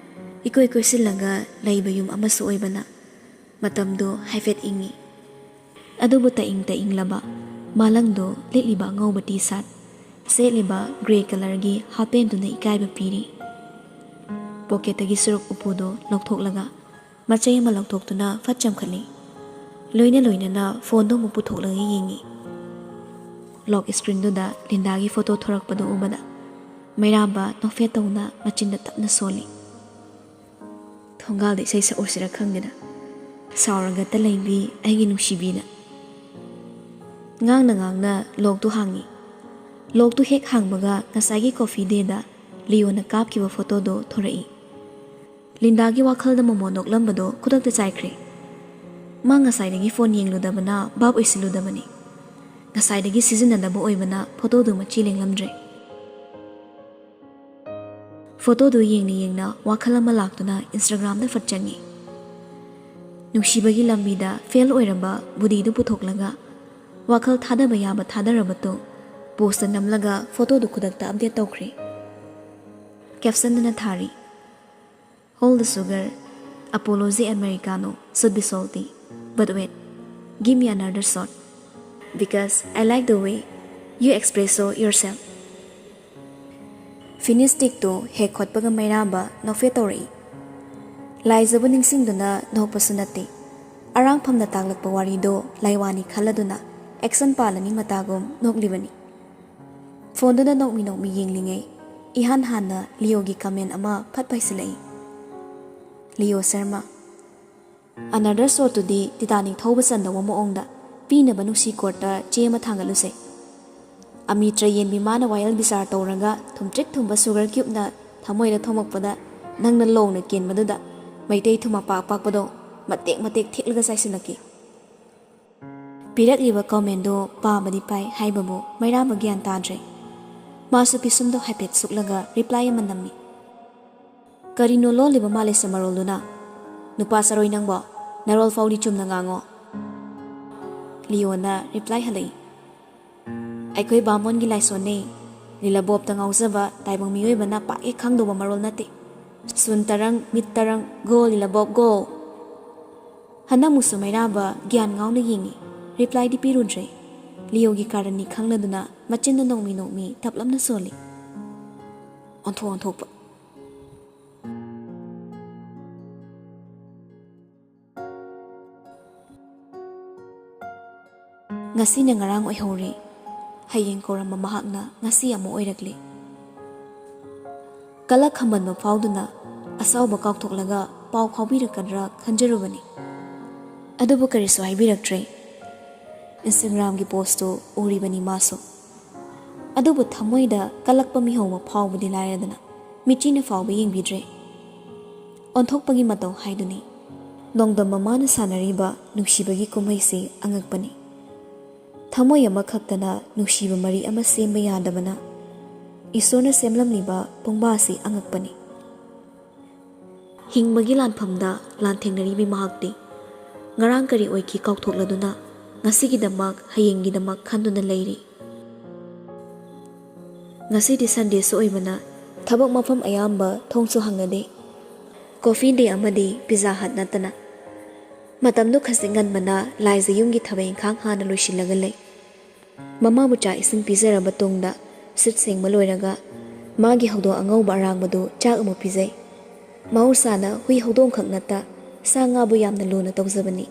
ꯏꯀꯣꯏ ꯀꯣꯏꯁꯤꯜꯂꯒ ꯂꯩꯕ ꯌꯨꯝ ꯑꯃꯁꯨ ꯑꯣꯏꯕꯅ ꯃꯇꯝꯗꯣ ꯍꯥꯏꯐꯦꯠ ꯏꯪꯉꯤ꯫ ꯑꯗꯨꯕꯨ ꯇꯏꯪ ꯇꯏꯪꯂꯕ ꯃꯥꯂꯪꯗꯣ ꯂꯤꯠꯂꯤꯕ ꯑꯉꯧꯕ ꯇꯤ ꯁꯥꯔꯠ, ꯁꯦꯠꯂꯤꯕ ꯒ꯭ꯔꯦ ꯀꯂꯔꯒꯤ ꯍꯥꯞ ꯄꯦꯟꯗꯨꯅ ꯏꯀꯥꯏꯕ ꯄꯤꯔꯤ꯫ ꯄꯣꯀꯦꯠꯇꯒꯤ ꯁꯨꯔꯨꯞ ꯎꯄꯨꯗꯣ ꯂꯧꯊꯣꯛꯂꯒ ꯃꯆꯩ ꯑꯃ ꯂꯧꯊꯣꯛꯇꯨꯅ ꯐꯠ ꯆꯝꯈꯠꯂꯤ꯫ ꯂꯣꯏꯅ ꯂꯣꯏꯅꯅ ꯐꯣꯟꯗꯣ ꯑꯃꯨꯛ ꯄꯨꯊꯣꯛꯂꯒ ꯌꯦꯡꯉꯤ꯫ ꯂꯣꯛ ꯁ꯭ꯀ꯭ꯔꯤꯟꯗꯨꯗ ꯂꯤꯟꯗꯥꯒꯤ ꯐꯣꯇꯣ ꯊꯣꯔꯛꯄꯗꯨ ꯎꯕꯗ ꯃꯩꯔꯥꯕ ꯅꯣꯛꯐꯦꯠ ꯇꯧꯅ ꯃꯆꯤꯟꯗ ꯇꯞꯅ ꯁꯣꯜꯂꯤ꯫ ꯊꯣꯡꯒꯥꯜꯗ ꯏꯁꯩ ꯁꯛꯎꯁꯤꯔ ꯈꯪꯗꯦꯗ꯫ ꯁꯥꯎꯔꯒꯇ ꯂꯩꯕꯤ ꯑꯩꯒꯤ ꯅꯨꯡꯁꯤꯕꯤꯅ꯫ ꯉꯥꯡꯅ ꯉꯥꯡꯅ ꯂꯣꯛꯇꯨ ꯍꯥꯡꯉꯤ꯫ ꯂꯣꯛꯇꯨ ꯍꯦꯛ ꯍꯥꯡꯕꯒ ꯉꯁꯥꯏꯒꯤ ꯀꯣꯐꯤ ꯗꯦꯗ ꯂꯤꯌꯣꯅ ꯀꯥꯞꯈꯤꯕ ꯐꯣꯇꯣꯗꯣ ꯊꯣꯔꯛꯏ꯫ ꯂꯤꯟꯗꯥꯒꯤ ꯋꯥꯈꯜꯗ ꯃꯣꯃꯣꯟ ꯅꯣꯛꯂꯝꯕꯗꯣ ꯈꯨꯗꯛꯇ ꯆꯥꯏꯈ꯭ꯔꯦ꯫ ꯃꯥ ꯉꯁꯥꯏꯗꯒꯤ ꯐꯣꯟ ꯌꯦꯡꯂꯨꯗꯕꯅ ꯚꯥꯞ ꯑꯣꯏꯁꯤꯜꯂꯨꯗꯕꯅꯤ꯫ ꯉꯁꯥꯏꯗꯒꯤ ꯁꯤꯖꯤꯟꯅꯗꯕ ꯑꯣꯏꯕꯅ ꯐꯣꯇꯣꯗꯨ ꯃꯆꯤ ꯂꯦꯡꯂꯝꯗ꯭ꯔꯦ꯫ ꯐꯣꯇꯣꯗꯨ ꯌꯦꯡꯅ ꯌꯦꯡꯅ ꯋꯥꯈꯜ ꯑꯃ ꯂꯥꯛꯇꯨꯅ ꯏꯟꯁꯇꯥꯒ꯭ꯔꯥꯝꯗ ꯐꯠ ꯆꯪꯉꯤ꯫ ꯅꯨꯡꯁꯤꯕꯒꯤ ꯂꯝꯕꯤꯗ ꯐꯦꯜ ꯑꯣꯏꯔꯕ ꯕꯨꯙꯤꯗꯨ ꯄꯨꯊꯣꯛꯂꯒ ꯋꯥꯈꯜ ꯊꯥꯗꯕ ꯌꯥꯕ ꯊꯥꯗꯔꯕ ꯃꯇꯨꯡ ꯄꯣꯁꯇ ꯅꯝꯂꯒ ꯐꯣꯇꯣꯗꯨ ꯈꯨꯗꯛꯇ ꯑꯞꯗꯦꯠ ꯇꯧꯈ꯭ꯔꯦ꯫ ꯀꯦꯞꯁꯟꯗꯨꯅ ꯊꯥꯔꯤ, "All the sugar, Apology Americano should be salty, but wait, give me another shot, because I like the way you express so yourself." Finish stick to ꯍꯦꯛ ꯈꯣꯠꯄꯒ ꯃꯩꯔꯥꯕ ꯅꯣꯛꯐꯦꯠ ꯇꯧꯔꯛꯏ꯫ ꯂꯥꯏꯖꯕꯨ ꯅꯤꯡꯁꯤꯡꯗꯨꯅ ꯅꯣꯛꯄꯁꯨ ꯅꯠꯇꯦ꯫ ꯑꯔꯥꯡꯐꯝꯅ ꯇꯥꯛꯂꯛꯄ ꯋꯥꯔꯤꯗꯣ ꯂꯥꯏꯋꯥꯅꯤ ꯈꯜꯂꯗꯨꯅ ꯑꯦꯛꯁꯟ ꯄꯥꯜꯂꯅꯤ ꯃꯇꯥꯒꯨꯝ ꯅꯣꯛꯂꯤꯕꯅꯤ꯫ ꯐꯣꯟꯗꯨꯗ ꯅꯣꯛꯃꯤ ꯅꯣꯛꯃꯤ ꯌꯦꯡꯂꯤꯉꯩ ꯏꯍꯥꯟ ꯍꯥꯟꯅ ꯂꯤꯌꯣꯒꯤ ꯀꯃꯦꯟ ꯑꯃ ꯐꯠ ꯄꯥꯏꯁꯤꯜꯂꯛꯏ꯫ ꯂꯤꯌꯣ ꯁꯔꯃ꯫ "Another shot" ꯇꯨꯗꯤ ꯇꯤꯇꯥꯅꯤꯛ ꯊꯧꯕ ꯆꯟꯗꯧꯕ ꯃꯑꯣꯡꯗ ꯄꯤꯅꯕ ꯅꯨꯡꯁꯤ ꯀꯣꯔꯠꯇ ꯆꯦ ꯑꯃ ꯊꯥꯡꯒꯠꯂꯨꯁꯦ꯫ ꯑꯃꯤꯇ꯭ꯔ ꯌꯦꯟꯕꯤ ꯃꯥꯅ ꯋꯥꯌꯦꯜ ꯕꯤꯆꯥꯔ ꯇꯧꯔꯒ ꯊꯨꯝꯇ꯭ꯔꯤꯛ ꯊꯨꯝꯕ ꯁꯨꯒꯔ ꯀ꯭ꯌꯨꯕꯅ ꯊꯃꯣꯏꯗ ꯊꯣꯝꯃꯛꯄꯗ ꯅꯪꯅ ꯂꯣꯡꯅ ꯀꯦꯟꯕꯗꯨꯗ ꯃꯩꯇꯩ ꯊꯨꯝ ꯑꯄꯥꯛ ꯑꯄꯥꯛꯄꯗꯣ ꯃꯇꯦꯛ ꯃꯇꯦꯛ ꯊꯦꯛꯂꯒ ꯆꯥꯏꯁꯤꯜꯂꯛꯀꯦ꯫ ꯄꯤꯔꯛꯂꯤꯕ ꯀꯃꯦꯟꯗꯣ ꯄꯥꯕꯗꯤ ꯄꯥꯏ ꯍꯥꯏꯕꯕꯨ ꯃꯩꯔꯥꯕ ꯒ꯭ꯌꯥꯟ ꯇꯥꯗ꯭ꯔꯦ꯫ ꯃꯥꯁꯨ ꯄꯤꯁꯨꯝꯗꯣ ꯍꯥꯏꯐꯦꯠ ꯁꯨꯛꯂꯒ ꯔꯤꯄ꯭ꯂꯥꯏ ꯑꯃ ꯅꯝꯃꯤ꯫ "ꯀꯔꯤꯅꯣ ꯂꯣꯜꯂꯤꯕ ꯃꯥꯜꯂꯤꯁꯦ ꯃꯔꯣꯜꯗꯨꯅ? ꯅꯨꯄꯥ ꯆꯔꯣꯏ ꯅꯪꯕꯣ, ꯅꯔꯣꯜ ꯐꯥꯎꯗꯤ ꯆꯨꯝꯅ ꯉꯥꯡꯉꯣ꯫" ꯂꯤꯌꯣꯅ ꯔꯤꯄ꯭ꯂꯥꯏ ꯍꯜꯂꯛꯏ꯫ "ꯑꯩꯈꯣꯏ ꯕꯥꯃꯣꯟꯒꯤ ꯂꯥꯏꯁꯣꯟꯅꯦ꯫ ꯂꯤꯂꯕꯣꯞꯇ ꯉꯥꯎꯖꯕ ꯇꯥꯏꯕꯪ ꯃꯤꯑꯣꯏꯕꯅ ꯄꯥꯛ ꯍꯦꯛ ꯈꯪꯗꯧꯕ ꯃꯔꯣꯜ ꯅꯠꯇꯦ꯫ ꯁꯨꯟ ꯇꯔꯪ, ꯃꯤꯠ ꯇꯔꯪ, ꯒꯣ ꯂꯤꯂꯕꯣꯞ ꯒꯣ꯫ ꯍꯟꯗꯛꯃꯨꯛꯁꯨ ꯃꯩꯔꯥꯕ ꯒ꯭ꯌꯥꯟ ꯉꯥꯎꯅ ꯌꯦꯡꯉꯤ꯫ ꯔꯤꯄ꯭ꯂꯥꯏꯗꯤ ꯄꯤꯔꯨꯗ꯭ꯔꯦ꯫ ꯂꯤꯌꯣꯒꯤ ꯀꯥꯔꯟꯅꯤ ꯈꯪꯂꯗꯨꯅ ꯃꯆꯤꯟꯅ ꯅꯣꯡꯃꯤ ꯅꯣꯡꯃꯤ ꯇꯞꯂꯞꯅ ꯁꯣꯜꯂꯤ꯫ ꯑꯣꯟꯊꯣꯛ ꯑꯣꯟꯊꯣꯛꯄ꯫ ꯉꯁꯤꯅ ꯉꯔꯥꯡ ꯑꯣꯏꯍꯧꯔꯦ꯫ ꯍꯌꯦꯡ ꯀꯧꯔꯝꯕ ꯃꯍꯥꯛꯅ ꯉꯁꯤ ꯑꯃꯨꯛ ꯑꯣꯏꯔꯛꯂꯦ꯫ ꯀꯂꯛ ꯈꯝꯕꯟꯕ ꯐꯥꯎꯗꯨꯅ ꯑꯁꯥꯎꯕ ꯀꯥꯎꯊꯣꯛꯂꯒ ꯄꯥꯎ ꯐꯥꯎꯕꯤꯔꯛꯀꯗ꯭ꯔꯥ ꯈꯟꯖꯔꯨꯕꯅꯤ꯫ ꯑꯗꯨꯕꯨ ꯀꯔꯤꯁꯨ ꯍꯥꯏꯕꯤꯔꯛꯇ꯭ꯔꯦ꯫ ꯏꯟꯁꯇꯥꯒ꯭ꯔꯥꯝꯒꯤ ꯄꯣꯁꯇꯨ ꯎꯔꯤꯕꯅꯤ ꯃꯥꯁꯨ꯫ ꯑꯗꯨꯕꯨ ꯊꯃꯣꯏꯗ ꯀꯜꯂꯛꯄ ꯃꯤꯍꯧꯕ ꯐꯥꯎꯕꯗꯤ ꯂꯥꯏꯔꯗꯅ ꯃꯤꯠꯆꯤꯅ ꯐꯥꯎꯕ ꯌꯦꯡꯕꯤꯗ꯭ꯔꯦ꯫ ꯑꯣꯟꯊꯣꯛꯄꯒꯤ ꯃꯇꯧ ꯍꯥꯏꯗꯨꯅꯤ꯫ ꯅꯣꯡꯗꯝꯕ ꯃꯥꯅ ꯁꯥꯟꯅꯔꯤꯕ ꯅꯨꯡꯁꯤꯕꯒꯤ ꯀꯨꯝꯍꯩꯁꯤ ꯑꯉꯛꯄꯅꯤ꯫ ꯊꯃꯣꯏ ꯑꯃꯈꯛꯇꯅ ꯅꯨꯡꯁꯤꯕ ꯃꯔꯤ ꯑꯃ ꯁꯦꯝꯕ ꯌꯥꯗꯕꯅ ꯏꯁꯣꯔꯅ ꯁꯦꯝꯂꯝꯂꯤꯕ ꯄꯨꯡꯕꯥꯁꯤ ꯑꯉꯛꯄꯅꯤ꯫ ꯍꯤꯡꯕꯒꯤ ꯂꯥꯟꯐꯝꯗ ꯂꯥꯟꯊꯦꯡꯅꯔꯤꯕꯤ ꯃꯍꯥꯛꯇꯤ ꯉꯔꯥꯡ ꯀꯔꯤ ꯑꯣꯏꯈꯤ ꯀꯥꯎꯊꯣꯛꯂꯗꯨꯅ ꯉꯁꯤꯒꯤꯗꯃꯛ, ꯍꯌꯦꯡꯒꯤꯗꯃꯛ ꯈꯟꯗꯨꯅ ꯂꯩꯔꯤ꯫ ꯉꯁꯤꯗꯤ ꯁꯟꯗꯦꯁꯨ ꯑꯣꯏꯕꯅ ꯊꯕꯛ ꯃꯐꯝ ꯑꯌꯥꯝꯕ ꯊꯣꯡꯁꯨ ꯍꯥꯡꯅꯗꯦ꯫ ꯀꯣꯐꯤ ꯗꯦ ꯑꯃꯗꯤ ꯄꯤꯖꯥ ꯍꯠ ꯅꯠꯇꯅ꯫ ꯃꯇꯝꯗꯨ ꯈꯖꯤꯛ ꯉꯟꯕꯅ ꯂꯥꯏꯖ ꯌꯨꯝꯒꯤ ꯊꯕꯛ ꯏꯪꯈꯥꯡ ꯍꯥꯟꯅ ꯂꯣꯏꯁꯤꯜꯂꯒ ꯂꯩ꯫ ꯃꯃꯥꯕꯨ ꯆꯥꯛ ꯏꯁꯤꯡ ꯄꯤꯖꯔꯕ ꯇꯨꯡꯗ ꯁꯤꯠ ꯁꯦꯡꯕ ꯂꯣꯏꯔꯒ ꯃꯥꯒꯤ ꯍꯧꯗꯣꯡ ꯑꯉꯧꯕ ꯑꯔꯥꯡꯕꯗꯨ ꯆꯥꯛ ꯑꯃꯨꯛ ꯄꯤꯖꯩ꯫ ꯃꯍꯧꯁꯥꯅ ꯍꯨꯏ ꯍꯧꯗꯣꯡꯈꯛ ꯅꯠꯇ ꯁꯥ ꯉꯥꯕꯨ ꯌꯥꯝꯅ ꯂꯨꯅ ꯇꯧꯖꯕꯅꯤ꯫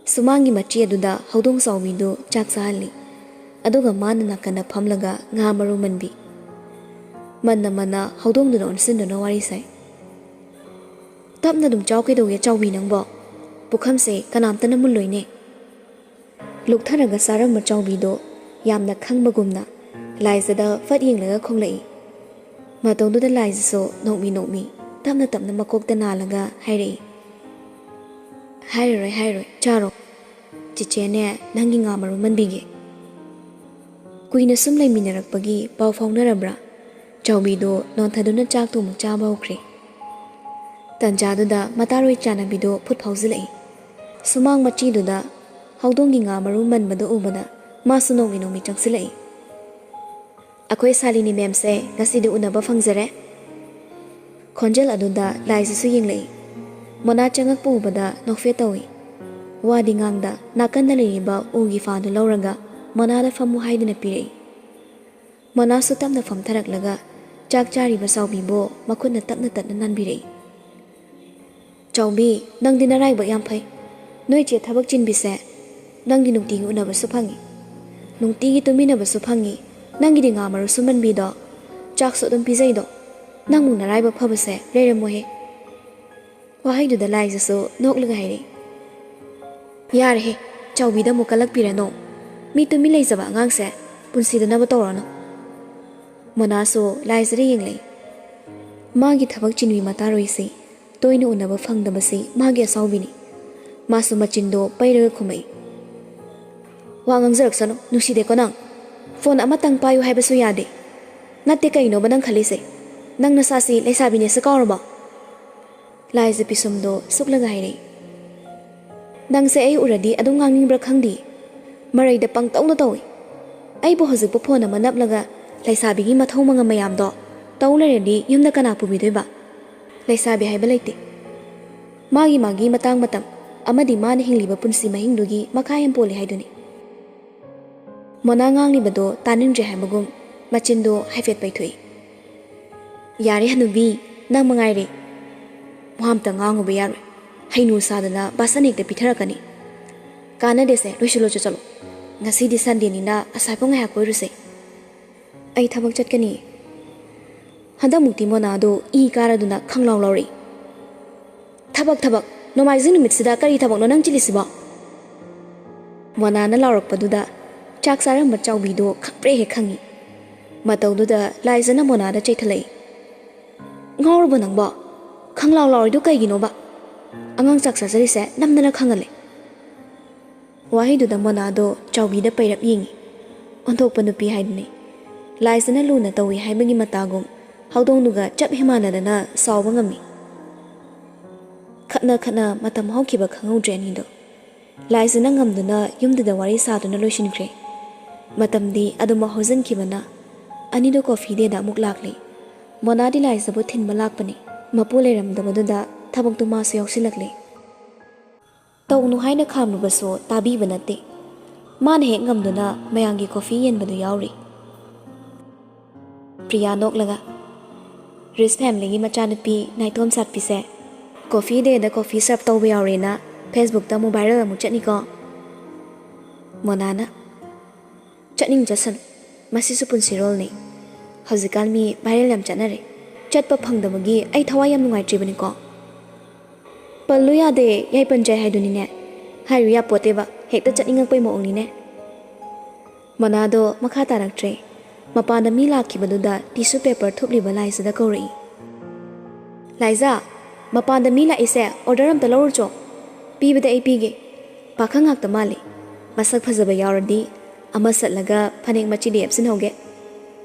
ꯁꯨꯃꯥꯡꯒꯤ ꯃꯆꯤ ꯑꯗꯨꯗ ꯍꯧꯗꯣꯡ ꯆꯥꯎꯕꯤꯗꯨ ꯆꯥꯛ ꯆꯥꯍꯜꯂꯤ꯫ ꯑꯗꯨꯒ ꯃꯥꯅ ꯅꯥꯀꯟꯗ ꯐꯝꯂꯒ ꯉꯥ ꯃꯔꯨ ꯃꯟꯕꯤ꯫ ꯃꯟꯅ ꯃꯟꯅ ꯍꯧꯗꯣꯡꯗꯨꯗ ꯑꯣꯟꯁꯤꯟꯗꯨꯅ ꯋꯥꯔꯤ ꯁꯥꯏ꯫ "ꯇꯞꯅ ꯑꯗꯨꯝ ꯆꯥꯎ ꯀꯩꯗꯧꯒꯦ ꯆꯥꯎꯕꯤ ꯅꯪꯕꯣ? ꯄꯨꯈꯝꯁꯦ ꯀꯅꯥꯝꯇꯅ ꯃꯨꯜꯂꯣꯏꯅꯦ꯫" ꯂꯨꯛꯊꯔꯒ ꯆꯥꯔꯝꯕ ꯆꯥꯎꯕꯤꯗꯣ ꯌꯥꯝꯅ ꯈꯪꯕꯒꯨꯝꯅ ꯂꯥꯏꯖꯗ ꯐꯠ ꯌꯦꯡꯂꯒ ꯈꯣꯡꯂꯛꯏ꯫ ꯃꯇꯧꯗꯨꯗ ꯂꯥꯏꯖꯁꯨ ꯅꯣꯛꯃꯤ ꯅꯣꯛꯃꯤ ꯇꯞꯅ ꯇꯞꯅ ꯃꯀꯣꯛꯇ ꯅꯥꯜꯂꯒ ꯍꯥꯏꯔꯛꯏ, "ꯍꯥꯏꯔꯔꯣꯏ, ꯍꯥꯏꯔꯔꯣꯏ, ꯆꯥꯔꯣ꯫ ꯆꯤꯆꯦꯅꯦ ꯅꯪꯒꯤ ꯉꯥ ꯃꯔꯨ ꯃꯟꯕꯤꯒꯦ꯫" ꯀꯨꯏꯅ ꯁꯨꯝ ꯂꯩꯃꯤꯟꯅꯔꯛꯄꯒꯤ ꯄꯥꯎ ꯐꯥꯎꯅꯔꯕ꯭ꯔꯥ? ꯆꯥꯎꯕꯤꯗꯣ ꯅꯣꯟꯊꯗꯨꯅ ꯆꯥꯛꯇꯨ ꯑꯃꯨꯛ ꯆꯥꯕ ꯍꯧꯈ꯭ꯔꯦ꯫ ꯇꯟꯖꯥꯗꯨꯗ ꯃꯇꯥꯔꯣꯏ ꯆꯥꯅꯕꯤꯗꯣ ꯐꯨꯠ ꯐꯥꯎꯖꯤꯜꯂꯛꯏ꯫ ꯁꯨꯃꯥꯡ ꯃꯆꯤꯗꯨꯗ ꯍꯧꯗꯣꯡꯒꯤ ꯉꯥ ꯃꯔꯨ ꯃꯟꯕꯗꯨ ꯎꯕꯗ ꯃꯥꯁꯨ ꯅꯣꯡꯃꯤ ꯅꯣꯡꯃꯤ ꯆꯪꯁꯤꯜꯂꯛꯏ꯫ "ꯑꯩꯈꯣꯏ ꯁꯥꯂꯤꯅꯤ ꯃꯦꯝꯁꯦ ꯉꯁꯤꯗꯤ ꯎꯅꯕ ꯐꯪꯖꯔꯦ꯫" ꯈꯣꯟꯖꯦꯜ ꯑꯗꯨꯗ ꯂꯥꯏꯖꯁꯨ ꯌꯦꯡꯂꯛꯏ꯫ ꯃꯣꯅꯥ ꯆꯪꯉꯛꯄ ꯎꯕꯗ ꯅꯣꯛꯐꯦꯠ ꯇꯧꯏ꯫ ꯋꯥꯗꯤ ꯉꯥꯡꯗ ꯅꯥꯀꯟꯗ ꯂꯩꯔꯤꯕ ꯎꯒꯤ ꯐꯥꯗꯨ ꯂꯧꯔꯒ ꯃꯣꯅꯥꯗ ꯐꯝꯃꯨ ꯍꯥꯏꯗꯨꯅ ꯄꯤꯔꯛꯏ꯫ ꯃꯣꯅꯥꯁꯨ ꯇꯞꯅ ꯐꯝꯊꯔꯛꯂꯒ ꯆꯥꯛ ꯆꯥꯔꯤꯕ ꯆꯥꯎꯕꯤꯕꯨ ꯃꯈꯨꯠꯅ ꯇꯞꯅ ꯇꯞꯅ ꯅꯥꯟꯕꯤꯔꯛꯏ꯫ "ꯆꯥꯎꯕꯤ, ꯅꯪꯗꯤ ꯅꯔꯥꯏꯕꯛ ꯌꯥꯝ ꯐꯩ꯫ ꯅꯣꯏ ꯆꯦ ꯊꯕꯛ ꯆꯤꯟꯕꯤꯁꯦ ꯅꯪꯗꯤ ꯅꯨꯡꯇꯤꯒꯤ ꯎꯅꯕꯁꯨ ꯐꯪꯉꯤ, ꯅꯨꯡꯇꯤꯒꯤ ꯇꯨꯃꯤꯟꯅꯕꯁꯨ ꯐꯪꯉꯤ꯫ ꯅꯪꯒꯤꯗꯤ ꯉꯥ ꯃꯔꯨꯁꯨ ꯃꯟꯕꯤꯗꯣ, ꯆꯥꯛꯁꯨ ꯑꯗꯨꯝ ꯄꯤꯖꯩꯗꯣ꯫ ꯅꯪꯃꯨꯛ ꯅꯔꯥꯏꯕꯛ ꯐꯕꯁꯦ ꯂꯩꯔꯝꯃꯣꯏꯍꯦ"꯫ ꯋꯥꯍꯩꯗꯨꯗ ꯂꯥꯏꯖꯁꯨ ꯅꯣꯛꯂꯒ ꯍꯥꯏꯔꯛꯏ꯫ "ꯌꯥꯔꯦꯍꯦ, ꯆꯥꯎꯕꯤꯗ ꯑꯃꯨꯛ ꯀꯜꯂꯛꯄꯤꯔꯅꯣ꯫ ꯃꯤ ꯇꯨꯃꯤꯟ ꯂꯩꯖꯕ ꯑꯉꯥꯡꯁꯦ ꯄꯨꯟꯁꯤꯗꯅꯕ ꯇꯧꯔꯅꯨ"꯫ ꯃꯣꯅꯥꯁꯨ ꯂꯥꯏꯖꯗ ꯌꯦꯡꯂꯛꯏ꯫ ꯃꯥꯒꯤ ꯊꯕꯛ ꯆꯤꯟꯕꯤ ꯃꯇꯥꯔꯣꯏꯁꯤ ꯇꯣꯏꯅ ꯎꯅꯕ ꯐꯪꯗꯕꯁꯤ ꯃꯥꯒꯤ ꯑꯁꯥꯎꯕꯤꯅꯤ꯫ ꯃꯥꯁꯨ ꯃꯆꯤꯟꯗꯣ ꯄꯩꯔꯒ ꯈꯨꯝꯃꯛꯏ꯫ "ꯋꯥ ꯉꯥꯡꯖꯔꯛꯁꯅꯨ, ꯅꯨꯡꯁꯤꯗꯦꯀꯣ ꯅꯪ꯫ ꯐꯣꯟ ꯑꯃꯇꯪ ꯄꯥꯏꯌꯨ ꯍꯥꯏꯕꯁꯨ ꯌꯥꯗꯦ꯫ ꯅꯠꯇꯦ, ꯀꯩꯅꯣꯕ ꯅꯪ ꯈꯜꯂꯤꯁꯦ? ꯅꯪ ꯅꯁꯥꯁꯤ ꯂꯩꯁꯥꯕꯤꯅꯦꯁꯨ ꯀꯥꯎꯔꯕꯣ?" ꯂꯥꯏꯖ ꯄꯤꯁꯨꯝꯗꯣ ꯁꯨꯛꯂꯒ ꯍꯥꯏꯔꯛꯏ꯫ "ꯅꯪꯁꯦ ꯑꯩ ꯎꯔꯗꯤ ꯑꯗꯨꯝ ꯉꯥꯡꯅꯤꯡꯕ꯭ꯔꯥ ꯈꯪꯗꯦ꯫ ꯃꯔꯩꯗ ꯄꯪꯇꯧꯅ ꯇꯧꯏ꯫ ꯑꯩꯕꯨ ꯍꯧꯖꯤꯛꯄꯨ ꯐꯣꯟ ꯑꯃ ꯅꯞꯂꯒ ꯂꯩꯁꯥꯕꯤꯒꯤ ꯃꯊꯧ ꯃꯉꯝ ꯃꯌꯥꯝꯗꯣ ꯇꯧ ꯂꯩꯔꯗꯤ ꯌꯨꯝꯗ ꯀꯅꯥ ꯄꯨꯕꯤꯗꯣꯏꯕ? ꯂꯩꯁꯥꯕꯤ ꯍꯥꯏꯕ ꯂꯩꯇꯦ꯫ ꯃꯥꯒꯤ ꯃꯥꯒꯤ ꯃꯇꯥꯡ ꯃꯇꯝ ꯑꯃꯗꯤ ꯃꯥꯅ ꯍꯤꯡꯂꯤꯕ ꯄꯨꯟꯁꯤ ꯃꯍꯤꯡꯗꯨꯒꯤ ꯃꯈꯥ ꯌꯥꯝ ꯄꯣꯜꯂꯤ ꯍꯥꯏꯗꯨꯅꯤ"꯫ ꯃꯣꯅꯥ ꯉꯥꯡꯂꯤꯕꯗꯣ ꯇꯥꯅꯤꯡꯗ꯭ꯔꯦ ꯍꯥꯏꯕꯒꯨꯝ ꯃꯆꯤꯟꯗꯣ ꯍꯥꯏꯐꯦꯠ ꯄꯩꯊꯣꯛꯏ꯫ "ꯌꯥꯔꯦ ꯍꯅꯨꯕꯤ, ꯅꯪ ꯃꯉꯥꯏꯔꯦ꯫ ꯋꯥ ꯑꯝꯇ ꯉꯥꯡꯉꯨꯕ ꯌꯥꯔꯣꯏ꯫ ꯍꯩꯅꯨ ꯁꯥꯗꯅ ꯕꯥꯁꯟ ꯍꯦꯛꯇ ꯄꯤꯊꯔꯛꯀꯅꯤ꯫ ꯀꯥꯟꯅꯗꯦꯁꯦ, ꯂꯣꯏꯁꯤꯜꯂꯣ ꯆꯠꯂꯣ꯫ ꯉꯁꯤꯗꯤ ꯁꯟꯗꯦꯅꯤꯅ ꯑꯁꯥꯏꯐꯥꯎ ꯉꯥꯏꯍꯥꯛ ꯀꯣꯏꯔꯨꯁꯦ꯫ ꯑꯩ ꯊꯕꯛ ꯆꯠꯀꯅꯤ"꯫ ꯍꯟꯗꯛꯃꯨꯛꯇꯤ ꯃꯣꯅꯥꯗꯣ ꯏ ꯀꯥꯔꯗꯨꯅ ꯈꯪꯂꯥꯎ ꯂꯥꯎꯔꯛꯏ꯫ "ꯊꯕꯛ, ꯊꯕꯛ, ꯅꯣꯡꯃꯥꯏꯖꯤꯡ ꯅꯨꯃꯤꯠꯁꯤꯗ ꯀꯔꯤ ꯊꯕꯛꯅꯣ ꯅꯪ ꯆꯤꯜꯂꯤꯁꯤꯕꯣ?" ꯃꯣꯅꯥꯅ ꯂꯥꯎꯔꯛꯄꯗꯨꯗ ꯆꯥꯛ ꯆꯥꯔꯝꯕ ꯆꯥꯎꯕꯤꯗꯣ ꯈꯪꯄ꯭ꯔꯦꯛ ꯍꯦꯛ ꯈꯪꯉꯤ꯫ ꯃꯇꯧꯗꯨꯗ ꯂꯥꯏꯖꯅ ꯃꯣꯅꯥꯗ ꯆꯩꯊꯠꯂꯛꯏ꯫ "ꯉꯥꯎꯔꯕꯣ ꯅꯪꯕꯣ? ꯈꯪꯂꯥꯎ ꯂꯥꯎꯔꯤꯗꯣ ꯀꯩꯒꯤꯅꯣꯕ? ꯑꯉꯥꯡ ꯆꯥꯛ ꯆꯥꯖꯔꯤꯁꯦ ꯅꯝꯗꯅ ꯈꯪꯍꯜꯂꯦ"꯫ ꯋꯥꯍꯩꯗꯨꯗ ꯃꯣꯅꯥꯗꯣ ꯆꯥꯎꯕꯤꯗ ꯄꯩꯔꯞ ꯌꯦꯡꯉꯤ꯫ ꯑꯣꯟꯊꯣꯛꯄ ꯅꯨꯄꯤ ꯍꯥꯏꯗꯨꯅꯤ꯫ ꯂꯥꯏꯖꯅ ꯂꯨꯅ ꯇꯧꯏ ꯍꯥꯏꯕꯒꯤ ꯃꯇꯥꯒꯨꯝ ꯍꯧꯗꯣꯡꯗꯨꯒ ꯆꯞ ꯍꯦꯛ ꯃꯥꯟꯅꯗꯅ ꯁꯥꯎꯕ ꯉꯝꯃꯤ꯫ ꯈꯠꯅ ꯈꯠꯅ ꯃꯇꯝ ꯍꯧꯈꯤꯕ ꯈꯪꯍꯧꯗ꯭ꯔꯦ ꯑꯅꯤꯗꯣ꯫ ꯂꯥꯏꯖꯅ ꯉꯝꯗꯨꯅ ꯌꯨꯝꯗꯨꯗ ꯋꯥꯔꯤ ꯁꯥꯗꯨꯅ ꯂꯣꯏꯁꯤꯟꯈ꯭ꯔꯦ꯫ ꯃꯇꯝꯗꯤ ꯑꯗꯨꯃꯛ ꯍꯧꯖꯤꯟꯈꯤꯕꯅ ꯑꯅꯤꯗꯣ ꯀꯣꯐꯤ ꯗꯦꯗ ꯑꯃꯨꯛ ꯂꯥꯛꯂꯦ꯫ ꯃꯣꯅꯥꯗꯤ ꯂꯥꯏꯖꯕꯨ ꯊꯤꯟꯕ ꯂꯥꯛꯄꯅꯤ꯫ ꯃꯄꯨ ꯂꯩꯔꯝꯗꯕꯗꯨꯗ ꯊꯕꯛꯇꯨ ꯃꯥꯁꯨ ꯌꯥꯎꯁꯤꯜꯂꯛꯂꯦ꯫ ꯇꯧꯅꯨ ꯍꯥꯏꯅ ꯈꯥꯝꯂꯨꯕꯁꯨ ꯇꯥꯕꯤꯕ ꯅꯠꯇꯦ꯫ ꯃꯥꯅ ꯍꯦꯛ ꯉꯝꯗꯨꯅ ꯃꯌꯥꯝꯒꯤ ꯀꯣꯐꯤ ꯌꯦꯟꯕꯗꯨ ꯌꯥꯎꯔꯤ꯫ ꯄ꯭ꯔꯤꯌꯥ ꯅꯣꯛꯂꯒ, "ꯔꯤꯁ ꯐꯦꯃꯤꯂꯤꯒꯤ ꯃꯆꯥꯅꯨꯄꯤ ꯅꯥꯏꯇꯣꯝ ꯁꯥꯠꯄꯤꯁꯦ ꯀꯣꯐꯤ ꯗꯦꯗ ꯀꯣꯐꯤ ꯁꯔꯞ ꯇꯧꯕ ꯌꯥꯎꯔꯦꯅ ꯐꯦꯁꯕꯨꯛꯇ ꯑꯃꯨꯛ ꯚꯥꯏꯔꯦꯜ ꯑꯃꯨꯛ ꯆꯠꯅꯤꯀꯣ?" ꯃꯣꯅꯥꯅ, "ꯆꯠꯅꯤꯡ ꯆꯠꯁꯅꯨ, ꯃꯁꯤꯁꯨ ꯄꯨꯟꯁꯤꯔꯣꯜꯅꯤ꯫ ꯍꯧꯖꯤꯛꯀꯥꯟ ꯃꯤ ꯚꯥꯏꯔꯦꯜ ꯌꯥꯝ ꯆꯠꯅꯔꯦ꯫ ꯆꯠꯄ ꯐꯪꯗꯕꯒꯤ ꯑꯩ ꯊꯋꯥꯏ ꯌꯥꯝ ꯅꯨꯡꯉꯥꯏꯇ꯭ꯔꯤꯕꯅꯤꯀꯣ꯫ ꯄꯜꯂꯨ ꯌꯥꯗꯦ, ꯌꯥꯏꯄꯟꯖꯩ ꯍꯥꯏꯗꯨꯅꯤꯅꯦ꯫ ꯍꯥꯏꯔꯨ ꯌꯥꯄꯣꯠꯇꯦꯕ, ꯍꯦꯛꯇ ꯆꯠꯅꯤꯡꯉꯛꯄꯩ ꯃꯑꯣꯡꯅꯤꯅꯦ꯫" ꯃꯣꯅꯥꯗꯣ ꯃꯈꯥ ꯇꯥꯔꯛꯇ꯭ꯔꯦ꯫ ꯃꯄꯥꯟꯗ ꯃꯤ ꯂꯥꯛꯈꯤꯕꯗꯨꯗ ꯇꯤꯁꯨ ꯄꯦꯄꯔ ꯊꯨꯞꯂꯤꯕ ꯂꯥꯏꯖꯗ ꯀꯧꯔꯛꯏ꯫ "ꯂꯥꯏꯖ, ꯃꯄꯥꯟꯗ ꯃꯤ ꯂꯥꯛꯏꯁꯦ, ꯑꯣꯔꯗꯔ ꯑꯝꯇ ꯂꯧꯔꯨꯆꯣ꯫ ꯄꯤꯕꯗ ꯑꯩ ꯄꯤꯒꯦ꯫ ꯄꯥꯈꯪ ꯉꯥꯛꯇ ꯃꯥꯜꯂꯤ꯫ ꯃꯁꯛ ꯐꯖꯕ ꯌꯥꯎꯔꯗꯤ ꯑꯃ ꯁꯠꯂꯒ ꯐꯅꯦꯛ ꯃꯆꯤꯗ ꯌꯦꯞꯁꯤꯟꯍꯧꯒꯦ꯫"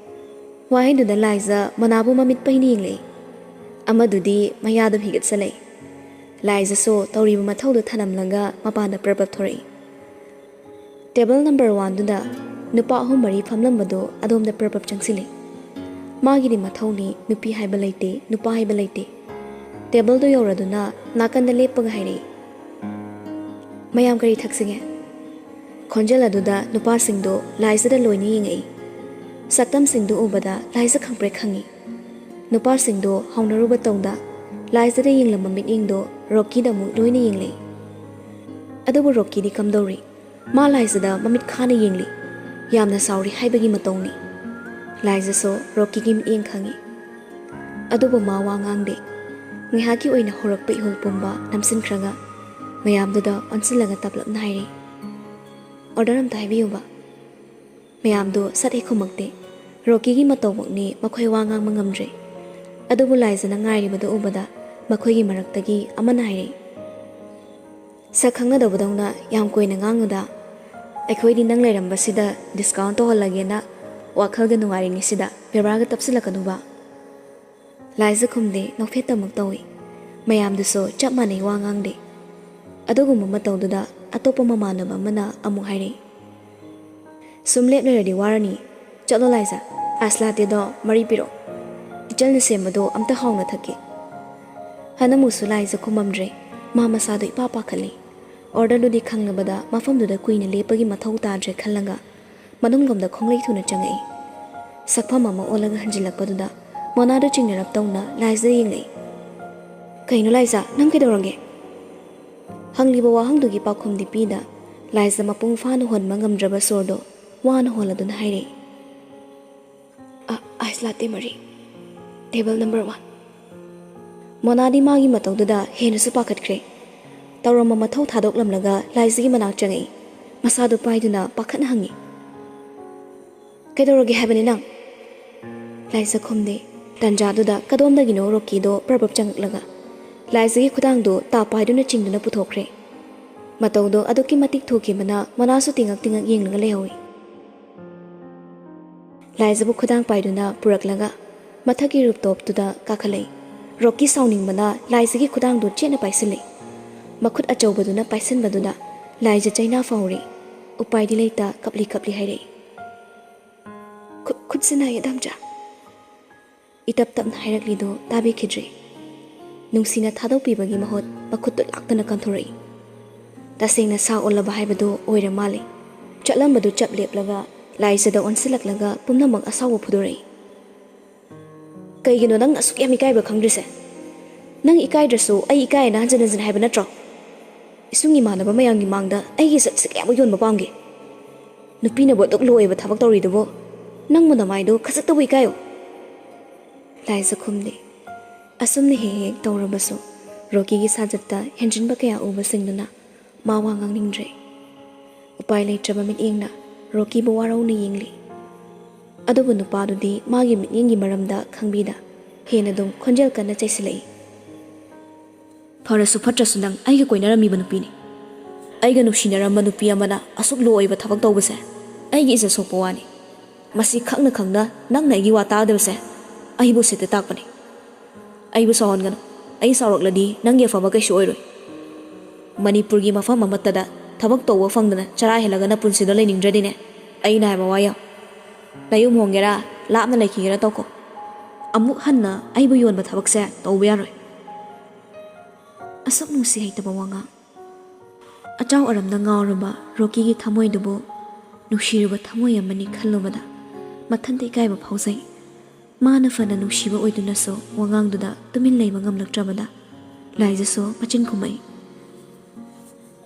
ꯋꯥꯍꯩꯗꯨꯗ ꯂꯥꯏꯖ ꯃꯣꯅꯥꯕꯨ ꯃꯃꯤꯠ ꯄꯩꯅ ꯌꯦꯡꯂꯛꯏ꯫ ꯑꯃꯗꯨꯗꯤ ꯃꯌꯥꯗꯨꯝ ꯍꯤꯒꯠꯆꯜꯂꯛꯏ꯫ ꯂꯥꯏꯖꯁꯨ ꯇꯧꯔꯤꯕ ꯃꯊꯧꯗꯨ ꯊꯅꯝꯂꯒ ꯃꯄꯥꯟꯗ ꯄ꯭ꯔꯞ ꯄ꯭ꯔꯞ ꯊꯣꯔꯛꯏ꯫ ꯇꯦꯕꯜ ꯅꯝꯕꯔ ꯋꯥꯟꯗꯨꯗ ꯅꯨꯄꯥ ꯑꯍꯨꯝ ꯃꯔꯤ ꯐꯝꯂꯝꯕꯗꯨ ꯑꯗꯣꯝꯗ ꯄ꯭ꯔꯞ ꯄ꯭ꯔꯞ ꯆꯪꯁꯤꯜꯂꯤ꯫ ꯃꯥꯒꯤꯗꯤ ꯃꯊꯧꯅꯤ, ꯅꯨꯄꯤ ꯍꯥꯏꯕ ꯂꯩꯇꯦ, ꯅꯨꯄꯥ ꯍꯥꯏꯕ ꯂꯩꯇꯦ꯫ ꯇꯦꯕꯜꯗꯨ ꯌꯧꯔꯗꯨꯅ ꯅꯥꯀꯟꯗ ꯂꯦꯞꯄꯒ ꯍꯥꯏꯔꯛꯏ, "ꯃꯌꯥꯝ ꯀꯔꯤ ꯊꯛꯁꯤꯒꯦ?" ꯈꯣꯟꯖꯦꯜ ꯑꯗꯨꯗ ꯅꯨꯄꯥꯁꯤꯡꯗꯨ ꯂꯥꯏꯖꯗ ꯂꯣꯏꯅ ꯌꯦꯡꯉꯛꯏ꯫ ꯁꯛꯇꯝꯁꯤꯡꯗꯨ ꯎꯕꯗ ꯂꯥꯏꯖ ꯈꯪꯄ꯭ꯔꯦꯛ ꯈꯪꯉꯤ꯫ ꯅꯨꯄꯥꯁꯤꯡꯗꯨ ꯍꯧꯅꯔꯨꯕ ꯇꯧꯗ ꯂꯥꯏꯖꯗ ꯌꯦꯡꯂꯝꯕ ꯃꯤꯠꯌꯦꯡꯗꯨ ꯔꯣꯀꯤꯗ ꯑꯃꯨꯛ ꯂꯣꯏꯅ ꯌꯦꯡꯂꯛꯏ꯫ ꯑꯗꯨꯕꯨ ꯔꯣꯀꯤꯗꯤ ꯀꯝꯗꯧꯔꯤ? ꯃꯥ ꯂꯥꯏꯖꯗ ꯃꯃꯤꯠ ꯈꯥꯅ ꯌꯦꯡꯂꯤ꯫ ꯌꯥꯝꯅ ꯁꯥꯎꯔꯤ ꯍꯥꯏꯕꯒꯤ ꯃꯇꯧꯅꯤ꯫ ꯂꯥꯏꯖꯁꯨ ꯔꯣꯀꯤꯒꯤ ꯃꯤꯠꯌꯦꯡ ꯈꯪꯏ꯫ ꯑꯗꯨꯕꯨ ꯃꯥ ꯋꯥ ꯉꯥꯡꯗꯦ꯫ ꯉꯥꯏꯍꯥꯛꯀꯤ ꯑꯣꯏꯅ ꯍꯧꯔꯛꯄ ꯏꯍꯨꯜ ꯄꯨꯝꯕ ꯅꯝꯁꯤꯟꯈ꯭ꯔꯒ ꯃꯌꯥꯝꯗꯨꯗ ꯑꯣꯟꯁꯤꯜꯂꯒ ꯇꯞꯂꯞꯅ ꯍꯥꯏꯔꯤ, "ꯑꯣꯔꯗꯔ ꯑꯝꯇ ꯍꯥꯏꯕꯤꯌꯨꯕ꯫" ꯃꯌꯥꯝꯗꯨ ꯁꯠ ꯍꯦꯛ ꯈꯨꯝꯃꯛꯇꯦ꯫ ꯔꯣꯀꯤꯒꯤ ꯃꯇꯧꯃꯛꯅꯤ ꯃꯈꯣꯏ ꯋꯥ ꯉꯥꯡꯕ ꯉꯝꯗ꯭ꯔꯦ꯫ ꯑꯗꯨꯕꯨ ꯂꯥꯏꯖꯅ ꯉꯥꯏꯔꯤꯕꯗꯨ ꯎꯕꯗ ꯃꯈꯣꯏꯒꯤ ꯃꯔꯛꯇꯒꯤ ꯑꯃꯅ ꯍꯥꯏꯔꯛꯏ, "ꯁꯛ ꯈꯪꯅꯗꯕꯗꯧꯅ ꯌꯥꯝ ꯀꯨꯏꯅ ꯉꯥꯡꯅꯨꯗ꯫ ꯑꯩꯈꯣꯏꯗꯤ ꯅꯪ ꯂꯩꯔꯝꯕꯁꯤꯗ ꯗꯤꯁꯀꯥꯎꯟ ꯇꯧꯍꯜꯂꯒꯦꯅ ꯋꯥꯈꯜꯒ ꯅꯨꯡꯉꯥꯏꯔꯤꯉꯩꯁꯤꯗ ꯕꯦꯕꯥꯔꯒ ꯇꯞꯁꯤꯜꯂꯛꯀꯅꯨꯕ꯫" ꯂꯥꯏꯖ ꯈꯨꯝꯗꯦ, ꯅꯣꯛꯐꯦꯠꯇꯃꯛ ꯇꯧꯏ꯫ ꯃꯌꯥꯝꯗꯨꯁꯨ ꯆꯞ ꯃꯥꯟꯅꯩ, ꯋꯥ ꯉꯥꯡꯗꯦ꯫ ꯑꯗꯨꯒꯨꯝꯕ ꯃꯇꯧꯗꯨꯗ ꯑꯇꯣꯞꯄ ꯃꯃꯥꯟꯅꯕ ꯑꯃꯅ ꯑꯃꯨꯛ ꯍꯥꯏꯔꯛꯏ, "ꯁꯨꯝ ꯂꯦꯞ ꯂꯩꯔꯗꯤ ꯋꯥꯔꯅꯤ꯫ ꯆꯠꯂꯣ ꯂꯥꯏꯖ, ꯑꯥꯏꯁ ꯂꯥꯇꯦꯗꯣ ꯃꯔꯤ ꯄꯤꯔꯛꯑꯣ꯫ ꯏꯆꯜꯅ ꯁꯦꯝꯕꯗꯣ ꯑꯝꯇ ꯍꯥꯎꯅ ꯊꯛꯀꯦ꯫" ꯍꯅꯃꯨꯁꯨ ꯂꯥꯏꯖ ꯈꯨꯝꯃꯝꯗ꯭ꯔꯦ꯫ ꯃꯥ ꯃꯁꯥꯗꯣ ꯏꯄꯥ ꯄꯥꯈꯠꯂꯤ꯫ ꯑꯣꯔꯗꯔꯗꯨꯗꯤ ꯈꯪꯂꯕꯗ ꯃꯐꯝꯗꯨꯗ ꯀꯨꯏꯅ ꯂꯦꯞꯄꯒꯤ ꯃꯊꯧ ꯇꯥꯗ꯭ꯔꯦ ꯈꯜꯂꯒ ꯃꯅꯨꯡꯂꯣꯝꯗ ꯈꯣꯡꯂꯩ ꯊꯨꯅ ꯆꯪꯉꯛꯏ꯫ ꯁꯛꯐꯝ ꯑꯃ ꯑꯣꯜꯂꯒ ꯍꯟꯖꯤꯜꯂꯛꯄꯗꯨꯗ ꯃꯣꯅꯥꯗꯨ ꯆꯤꯡꯅꯔꯞ ꯇꯧꯅ ꯂꯥꯏꯖꯗ ꯌꯦꯡꯂꯛꯏ꯫ "ꯀꯩꯅꯣ ꯂꯥꯏꯖ, ꯅꯪ ꯀꯩꯗꯧꯔꯒꯦ?" ꯍꯪꯂꯤꯕ ꯋꯥꯍꯪꯗꯨꯒꯤ ꯄꯥꯎꯈꯨꯝꯗꯤ ꯄꯤꯗ ꯂꯥꯏꯖ ꯃꯄꯨꯡ ꯐꯥꯅ ꯍꯣꯟꯕ ꯉꯝꯗ꯭ꯔꯕ ꯁꯣꯔꯗꯣ ꯋꯥꯅ ꯍꯣꯜꯂꯗꯨꯅ ꯍꯥꯏꯔꯛꯏ꯫ "ꯑ, ꯑꯥꯏꯁ ꯂꯥꯇꯦ ꯃꯔꯤ, ꯇꯦꯕꯜ ꯅꯝꯕꯔ ꯋꯥꯟ꯫" ꯃꯣꯅꯥꯗꯤ ꯃꯥꯒꯤ ꯃꯇꯧꯗꯨꯗ ꯍꯦꯟꯅꯁꯨ ꯄꯥꯈꯠꯈ꯭ꯔꯦ꯫ ꯇꯧꯔꯝꯕ ꯃꯊꯧ ꯊꯥꯗꯣꯛꯂꯝꯂꯒ ꯂꯥꯏꯖꯒꯤ ꯃꯅꯥꯛ ꯆꯪꯉꯛꯏ꯫ ꯃꯁꯥꯗꯨ ꯄꯥꯏꯗꯨꯅ ꯄꯥꯈꯠꯅ ꯍꯪꯉꯤ, "ꯀꯩꯗꯧꯔꯒꯦ ꯍꯥꯏꯕꯅꯤ ꯅꯪ?" ꯂꯥꯏꯖ ꯈꯨꯝꯗꯦ꯫ ꯇꯟꯖꯥꯗꯨꯗ ꯀꯗꯣꯝꯗꯒꯤꯅꯣ ꯔꯣꯀꯤꯗꯣ ꯄ꯭ꯔꯞ ꯄ꯭ꯔꯞ ꯆꯪꯉꯛꯂꯒ ꯂꯥꯏꯖꯒꯤ ꯈꯨꯗꯥꯡꯗꯨ ꯇꯥ ꯄꯥꯏꯗꯨꯅ ꯆꯤꯡꯗꯨꯅ ꯄꯨꯊꯣꯛꯈ꯭ꯔꯦ꯫ ꯃꯇꯧꯗꯣ ꯑꯗꯨꯛꯀꯤ ꯃꯇꯤꯛ ꯊꯨꯈꯤꯕꯅ ꯃꯣꯅꯥꯁꯨ ꯇꯤꯡꯉꯛ ꯇꯤꯡꯉꯛ ꯌꯦꯡꯂꯒ ꯂꯩꯍꯧꯏ꯫ ꯂꯥꯏꯖꯕꯨ ꯈꯨꯗꯥꯡ ꯄꯥꯏꯗꯨꯅ ꯄꯨꯔꯛꯂꯒ ꯃꯊꯛꯀꯤ ꯔꯨꯞꯇꯣꯞꯇꯨꯗ ꯀꯥꯈꯠꯂꯛꯏ꯫ ꯔꯣꯀꯤ ꯁꯥꯎꯅꯤꯡꯕꯅ ꯂꯥꯏꯖꯒꯤ ꯈꯨꯗꯥꯡꯗꯨ ꯆꯦꯠꯅ ꯄꯥꯏꯁꯤꯜꯂꯤ꯫ ꯃꯈꯨꯠ ꯑꯆꯧꯕꯗꯨꯅ ꯄꯥꯏꯁꯤꯟꯕꯗꯨꯗ ꯂꯥꯏꯖ ꯆꯩꯅꯥ ꯐꯥꯎꯔꯤ꯫ ꯎꯄꯥꯏꯗꯤ ꯂꯩꯇ ꯀꯞꯂꯤ ꯀꯞꯂꯤ ꯍꯥꯏꯔꯛꯏ, "ꯈꯨ-, ꯈꯨꯠꯁꯤ ꯅꯥꯏ ꯑꯗꯝꯆꯥ꯫" ꯏꯇꯞ ꯇꯞꯅ ꯍꯥꯏꯔꯛꯂꯤꯗꯨ ꯇꯥꯕꯤꯈꯤꯗ꯭ꯔꯦ꯫ ꯅꯨꯡꯁꯤꯅ ꯊꯥꯗꯣꯛꯄꯤꯕꯒꯤ ꯃꯍꯨꯠ ꯃꯈꯨꯠꯇꯨ ꯂꯥꯛꯇꯅ ꯀꯟꯊꯣꯔꯛꯏ꯫ ꯇꯁꯦꯡꯅ ꯁꯥ ꯑꯣꯜꯂꯕ ꯍꯥꯏꯕꯗꯨ ꯑꯣꯏꯔ ꯃꯥꯜꯂꯦ꯫ ꯆꯠꯂꯝꯕꯗꯨ ꯆꯞ ꯂꯦꯞꯂꯒ ꯂꯥꯏꯖꯗ ꯑꯣꯟꯁꯤꯜꯂꯛꯂꯒ ꯄꯨꯝꯅꯃꯛ ꯑꯁꯥꯎꯕ ꯐꯨꯗꯣꯔꯛꯏ꯫ "ꯀꯩꯒꯤꯅꯣ ꯅꯪ ꯑꯁꯨꯛ ꯌꯥꯝ ꯏꯀꯥꯏꯕ ꯈꯪꯗ꯭ꯔꯤꯁꯦ? ꯅꯪ ꯏꯀꯥꯏꯗ꯭ꯔꯁꯨ ꯑꯩ ꯏꯀꯥꯏꯅ ꯍꯟꯖꯤꯟ ꯍꯟꯖꯤꯟ ꯍꯥꯏꯕ ꯅꯠꯇ꯭ꯔꯣ? ꯏꯁꯨꯡ ꯏꯃꯥꯟꯅꯕ ꯃꯌꯥꯝꯒꯤ ꯃꯥꯡꯗ ꯑꯩꯒꯤ ꯏꯖꯠꯁꯦ ꯀꯌꯥꯃꯨꯛ ꯌꯣꯟꯕ ꯄꯥꯝꯒꯦ? ꯅꯨꯄꯤꯅꯕꯨ ꯑꯗꯨꯛ ꯂꯣ ꯑꯣꯏꯕ ꯊꯕꯛ ꯇꯧꯔꯤꯗꯨꯕꯨ ꯅꯪꯕꯨ ꯅꯃꯥꯏꯗꯨ ꯈꯖꯤꯛꯇꯕꯨ ꯏꯀꯥꯏꯌꯨ?" ꯂꯥꯏꯖ ꯈꯨꯝꯗꯦ꯫ ꯑꯁꯨꯝꯅ ꯍꯦꯛ ꯍꯦꯛ ꯇꯧꯔꯕꯁꯨ ꯔꯣꯀꯤꯒꯤ ꯁꯥꯖꯠꯇ ꯍꯦꯟꯖꯤꯟꯕ ꯀꯌꯥ ꯎꯕꯁꯤꯡꯗꯨꯅ ꯃꯥ ꯋꯥ ꯉꯥꯡꯅꯤꯡꯗ꯭ꯔꯦ꯫ ꯎꯄꯥꯏ ꯂꯩꯇ꯭ꯔꯕ ꯃꯤꯠꯌꯦꯡꯅ ꯔꯣꯀꯤꯕꯨ ꯋꯥꯔꯧꯅ ꯌꯦꯡꯂꯤ꯫ ꯑꯗꯨꯕꯨ ꯅꯨꯄꯥꯗꯨꯗꯤ ꯃꯥꯒꯤ ꯃꯤꯠꯌꯦꯡꯒꯤ ꯃꯔꯝꯗ ꯈꯪꯕꯤꯗ ꯍꯦꯟꯅ ꯑꯗꯨꯝ ꯈꯣꯟꯖꯦꯜ ꯀꯟꯅ ꯆꯩꯁꯤꯜꯂꯛꯏ꯫ "ꯐꯔꯁꯨ ꯐꯠꯇ꯭ꯔꯁꯨ ꯅꯪ ꯑꯩꯒ ꯀꯣꯏꯅꯔꯝꯃꯤꯕ ꯅꯨꯄꯤꯅꯤ꯫ ꯑꯩꯒ ꯅꯨꯡꯁꯤꯅꯔꯝꯕ ꯅꯨꯄꯤ ꯑꯃꯅ ꯑꯁꯨꯛ ꯂꯣ ꯑꯣꯏꯕ ꯊꯕꯛ ꯇꯧꯕꯁꯦ ꯑꯩꯒꯤ ꯏꯖꯠ ꯁꯣꯛꯄ ꯋꯥꯅꯤ꯫ ꯃꯁꯤ ꯈꯪꯅ ꯈꯪꯅ ꯅꯪꯅ ꯑꯩꯒꯤ ꯋꯥ ꯇꯥꯗꯕꯁꯦ ꯑꯩꯕꯨ ꯎꯁꯤꯠꯇ ꯇꯥꯛꯄꯅꯤ꯫ ꯑꯩꯕꯨ ꯁꯥꯎꯍꯟꯒꯅꯨ꯫ ꯑꯩ ꯁꯥꯎꯔꯛꯂꯗꯤ ꯅꯪꯒꯤ ꯑꯐꯕ ꯀꯩꯁꯨ ꯑꯣꯏꯔꯣꯏ꯫ ꯃꯅꯤꯄꯨꯔꯒꯤ ꯃꯐꯝ ꯑꯃꯠꯇꯗ ꯊꯕꯛ ꯇꯧꯕ ꯐꯪꯗꯅ ꯆꯔꯥ ꯍꯦꯜꯂꯒ ꯅꯄꯨꯟꯁꯤꯗꯣ ꯂꯩꯅꯤꯡꯗ꯭ꯔꯗꯤꯅꯦ, ꯑꯩꯅ ꯍꯥꯏꯕ ꯋꯥ ꯌꯥꯎ꯫ ꯅꯌꯨꯝ ꯍꯣꯡꯒꯦꯔꯥ, ꯂꯥꯞꯅ ꯂꯩꯈꯤꯒꯦꯔꯥ ꯇꯧꯀꯣ꯫ ꯑꯃꯨꯛ ꯍꯟꯅ ꯑꯩꯕꯨ ꯌꯣꯟꯕ ꯊꯕꯛꯁꯦ ꯇꯧꯕ ꯌꯥꯔꯣꯏ꯫" ꯑꯁꯨꯛ ꯅꯨꯡꯁꯤ ꯍꯩꯇꯕ ꯋꯥꯉꯥꯡ꯫ ꯑꯆꯥꯎ ꯑꯔꯝꯗ ꯉꯥꯎꯔꯕ ꯔꯣꯀꯤꯒꯤ ꯊꯃꯣꯏꯗꯨꯕꯨ ꯅꯨꯡꯁꯤꯔꯨꯕ ꯊꯃꯣꯏ ꯑꯃꯅꯤ ꯈꯜꯂꯨꯕꯗ ꯃꯊꯟꯇ ꯏꯀꯥꯏꯕ ꯐꯥꯎꯖꯩ꯫ ꯃꯥꯅ ꯐꯅ ꯅꯨꯡꯁꯤꯕ ꯑꯣꯏꯗꯨꯅꯁꯨ ꯋꯥꯉꯥꯡꯗꯨꯗ ꯇꯨꯃꯤꯟ ꯂꯩꯕ ꯉꯝꯂꯛꯇ꯭ꯔꯕꯗ ꯂꯥꯏꯖꯁꯨ ꯃꯆꯤꯟ ꯈꯨꯝꯃꯛꯏ꯫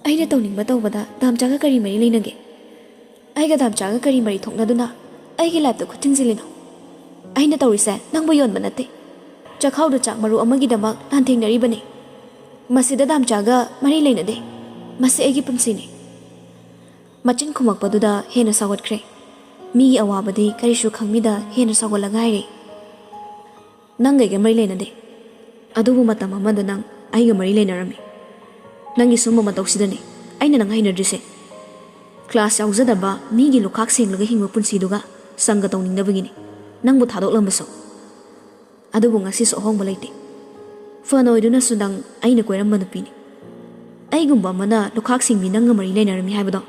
"ꯑꯩꯅ ꯇꯧꯅꯤꯡꯕ ꯇꯧꯕꯗ ꯗꯥꯝꯆꯥꯒ ꯀꯔꯤ ꯃꯔꯤ ꯂꯩꯅꯒꯦ? ꯑꯩꯒ ꯗꯥꯝꯆꯥꯒ ꯀꯔꯤ ꯃꯔꯤ ꯊꯣꯛꯅꯗꯨꯅ ꯑꯩꯒꯤ ꯂꯥꯏꯐꯇ ꯈꯨꯠ ꯊꯤꯡꯖꯤꯜꯂꯤꯅꯣ? ꯑꯩꯅ ꯇꯧꯔꯤꯁꯦ ꯅꯪꯕꯨ ꯌꯣꯟꯕ ꯅꯠꯇꯦ꯫ ꯆꯥꯛꯈꯥꯎꯗ ꯆꯥꯛ ꯃꯔꯨ ꯑꯃꯒꯤꯗꯃꯛ ꯂꯥꯟꯊꯦꯡꯅꯔꯤꯕꯅꯤ꯫ ꯃꯁꯤꯗ ꯗꯥꯝꯆꯥꯒ ꯃꯔꯤ ꯂꯩꯅꯗꯦ꯫ ꯃꯁꯤ ꯑꯩꯒꯤ ꯄꯨꯟꯁꯤꯅꯤ꯫" ꯃꯆꯤꯟ ꯈꯨꯝꯃꯛꯄꯗꯨꯗ ꯍꯦꯟꯅ ꯁꯥꯎꯒꯠꯈ꯭ꯔꯦ꯫ ꯃꯤꯒꯤ ꯑꯋꯥꯕꯗꯤ ꯀꯔꯤꯁꯨ ꯈꯪꯕꯤꯗ ꯍꯦꯟꯅ ꯁꯥꯎꯒꯠꯂꯒ ꯍꯥꯏꯔꯦ, "ꯅꯪꯒ ꯑꯩꯒ ꯃꯔꯤ ꯂꯩꯅꯗꯦ꯫ ꯑꯗꯨꯕꯨ ꯃꯇꯝ ꯑꯃꯗ ꯅꯪ ꯑꯩꯒ ꯃꯔꯤ ꯂꯩꯅꯔꯝꯃꯤ꯫ ꯅꯪꯒꯤ ꯁꯨꯝꯕ ꯃꯇꯧꯁꯤꯗꯅꯦ ꯑꯩꯅ ꯅꯪ ꯍꯩꯅꯗ꯭ꯔꯤꯁꯦ꯫ ꯀ꯭ꯂꯥꯁ ꯌꯥꯎꯖꯗꯕ ꯃꯤꯒꯤ ꯂꯨꯈꯥꯛ ꯁꯦꯡꯂꯒ ꯍꯤꯡꯕ ꯄꯨꯟꯁꯤꯗꯨꯒ ꯁꯪꯒ ꯇꯧꯅꯤꯡꯗꯕꯒꯤꯅꯤ ꯅꯪꯕꯨ ꯊꯥꯗꯣꯛꯂꯝꯕꯁꯨ꯫ ꯑꯗꯨꯕꯨ ꯉꯁꯤꯁꯨ ꯑꯍꯣꯡꯕ ꯂꯩꯇꯦ꯫ ꯐꯅ ꯑꯣꯏꯗꯨꯅꯁꯨ ꯅꯪ ꯑꯩꯅ ꯀꯣꯏꯔꯝꯕ ꯅꯨꯄꯤꯅꯤ꯫ ꯑꯩꯒꯨꯝꯕ ꯑꯃꯅ ꯂꯨꯈꯥꯛ ꯁꯦꯡꯕꯤ ꯅꯪꯒ ꯃꯔꯤ ꯂꯩꯅꯔꯝꯃꯤ ꯍꯥꯏꯕꯗꯣ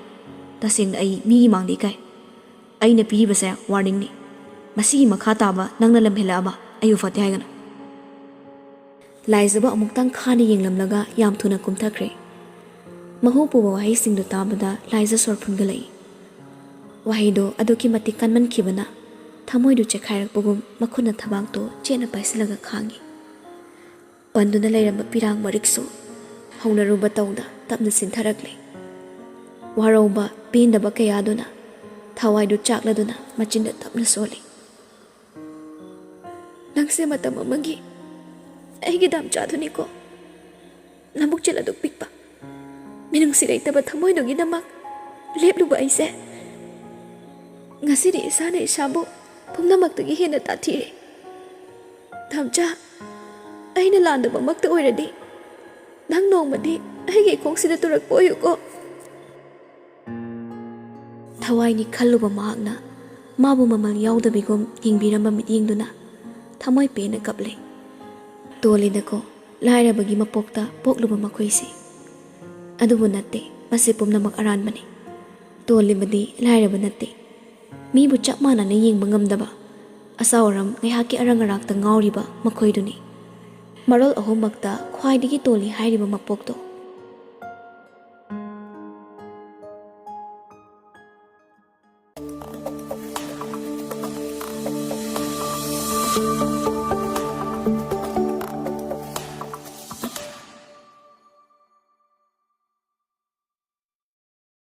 ꯇꯁꯦꯡꯅ ꯑꯩ ꯃꯤꯒꯤ ꯃꯥꯡꯗ ꯏꯀꯥꯏ꯫ ꯑꯩꯅ ꯄꯤꯔꯤꯕꯁꯦ ꯋꯥꯔꯅꯤꯡꯅꯤ꯫ ꯃꯁꯤꯒꯤ ꯃꯈꯥ ꯇꯥꯕ ꯅꯪꯅ ꯂꯝꯍꯦꯜꯂꯛꯑꯕ ꯑꯩꯕꯨ ꯐꯠꯇꯦ ꯍꯥꯏꯒꯅꯨ꯫" ꯂꯥꯏꯖꯕꯨ ꯑꯃꯨꯛꯇꯪ ꯈꯥꯅ ꯌꯦꯡꯂꯝꯂꯒ ꯌꯥꯝ ꯊꯨꯅ ꯀꯨꯝꯊꯈ꯭ꯔꯦ꯫ ꯃꯍꯨ ꯄꯨꯕ ꯋꯥꯍꯩꯁꯤꯡꯗꯨ ꯇꯥꯕꯗ ꯂꯥꯏꯖ ꯁꯣꯔ ꯐꯨꯟꯒꯠꯂꯛꯏ꯫ ꯋꯥꯍꯩꯗꯣ ꯑꯗꯨꯛꯀꯤ ꯃꯇꯤꯛ ꯀꯟꯃꯟꯈꯤꯕꯅ ꯊꯃꯣꯏꯗꯨ ꯆꯦꯛꯈꯥꯏꯔꯛꯄꯒꯨꯝ ꯃꯈꯨꯠꯅ ꯊꯕꯥꯛꯇꯨ ꯆꯦꯠꯅ ꯄꯥꯏꯁꯤꯜꯂꯒ ꯈꯥꯡꯉꯤ꯫ ꯄꯟꯗꯨꯅ ꯂꯩꯔꯝꯕ ꯄꯤꯔꯥꯡ ꯃꯔꯤꯛꯁꯨ ꯍꯧꯅꯔꯨꯕ ꯇꯧꯅ ꯇꯞꯅ ꯆꯤꯟꯊꯔꯛꯂꯦ꯫ ꯋꯥꯔꯧꯕ, ꯄꯦꯟꯗꯕ ꯀꯌꯥꯗꯨꯅ ꯊꯋꯥꯏꯗꯨ ꯆꯥꯛꯂꯗꯨꯅ ꯃꯆꯤꯟꯗ ꯇꯞꯅ ꯁꯣꯜꯂꯤ꯫ "ꯅꯪꯁꯦ ꯃꯇꯝ ꯑꯃꯒꯤ ꯑꯩꯒꯤ ꯗꯥꯝꯆꯥꯗꯨꯅꯤꯀꯣ꯫ ꯅꯕꯨꯛꯆꯦꯜ ꯑꯗꯨꯛ ꯄꯤꯛꯄ, ꯃꯤꯅꯨꯡꯁꯤ ꯂꯩꯇꯕ ꯊꯃꯣꯏꯗꯨꯒꯤꯗꯃꯛ ꯂꯦꯞꯂꯨꯕ ꯑꯩꯁꯦ ꯉꯁꯤꯗꯤ ꯏꯁꯥꯅ ꯏꯁꯥꯕꯨ ꯄꯨꯝꯅꯃꯛꯇꯒꯤ ꯍꯦꯟꯅ ꯇꯥꯊꯤꯔꯦ꯫ ꯗꯥꯝꯆꯥ, ꯑꯩꯅ ꯂꯥꯟꯗꯕꯃꯛꯇ ꯑꯣꯏꯔꯗꯤ ꯅꯪ ꯅꯣꯡꯃꯗꯤ ꯑꯩꯒꯤ ꯏꯈꯣꯡꯁꯤꯗ ꯇꯨꯔꯛꯄ ꯑꯣꯏꯌꯨꯀꯣ꯫" ꯊꯋꯥꯏꯅꯤ ꯈꯜꯂꯨꯕ ꯃꯍꯥꯛꯅ ꯃꯥꯕꯨ ꯃꯃꯜ ꯌꯥꯎꯗꯕꯤꯒꯨꯝ ꯌꯦꯡꯕꯤꯔꯝꯕ ꯃꯤꯠꯌꯦꯡꯗꯨꯅ ꯊꯃꯣꯏ ꯄꯦꯟꯅ ꯀꯞꯂꯦ꯫ ꯇꯣꯜꯂꯤꯗꯀꯣ ꯂꯥꯏꯔꯕꯒꯤ ꯃꯄꯣꯛꯇ ꯄꯣꯛꯂꯨꯕ ꯃꯈꯣꯏꯁꯤ꯫ ꯑꯗꯨꯕꯨ ꯅꯠꯇꯦ, ꯃꯁꯤ ꯄꯨꯝꯅꯃꯛ ꯑꯔꯥꯟꯕꯅꯤ꯫ ꯇꯣꯜꯂꯤꯕꯗꯤ ꯂꯥꯏꯔꯕ ꯅꯠꯇꯦ, ꯃꯤꯕꯨ ꯆꯞ ꯃꯥꯟꯅꯅ ꯌꯦꯡꯕ ꯉꯝꯗꯕ, ꯑꯆꯥꯎ ꯑꯔꯝ ꯉꯥꯏꯍꯥꯛꯀꯤ ꯑꯔꯪ ꯑꯔꯥꯛꯇ ꯉꯥꯎꯔꯤꯕ ꯃꯈꯣꯏꯗꯨꯅꯤ꯫ ꯃꯔꯣꯜ ꯑꯍꯨꯝꯃꯛꯇ ꯈ꯭ꯋꯥꯏꯗꯒꯤ ꯇꯣꯜꯂꯤ ꯍꯥꯏꯔꯤꯕ ꯃꯄꯣꯛꯇꯣ꯫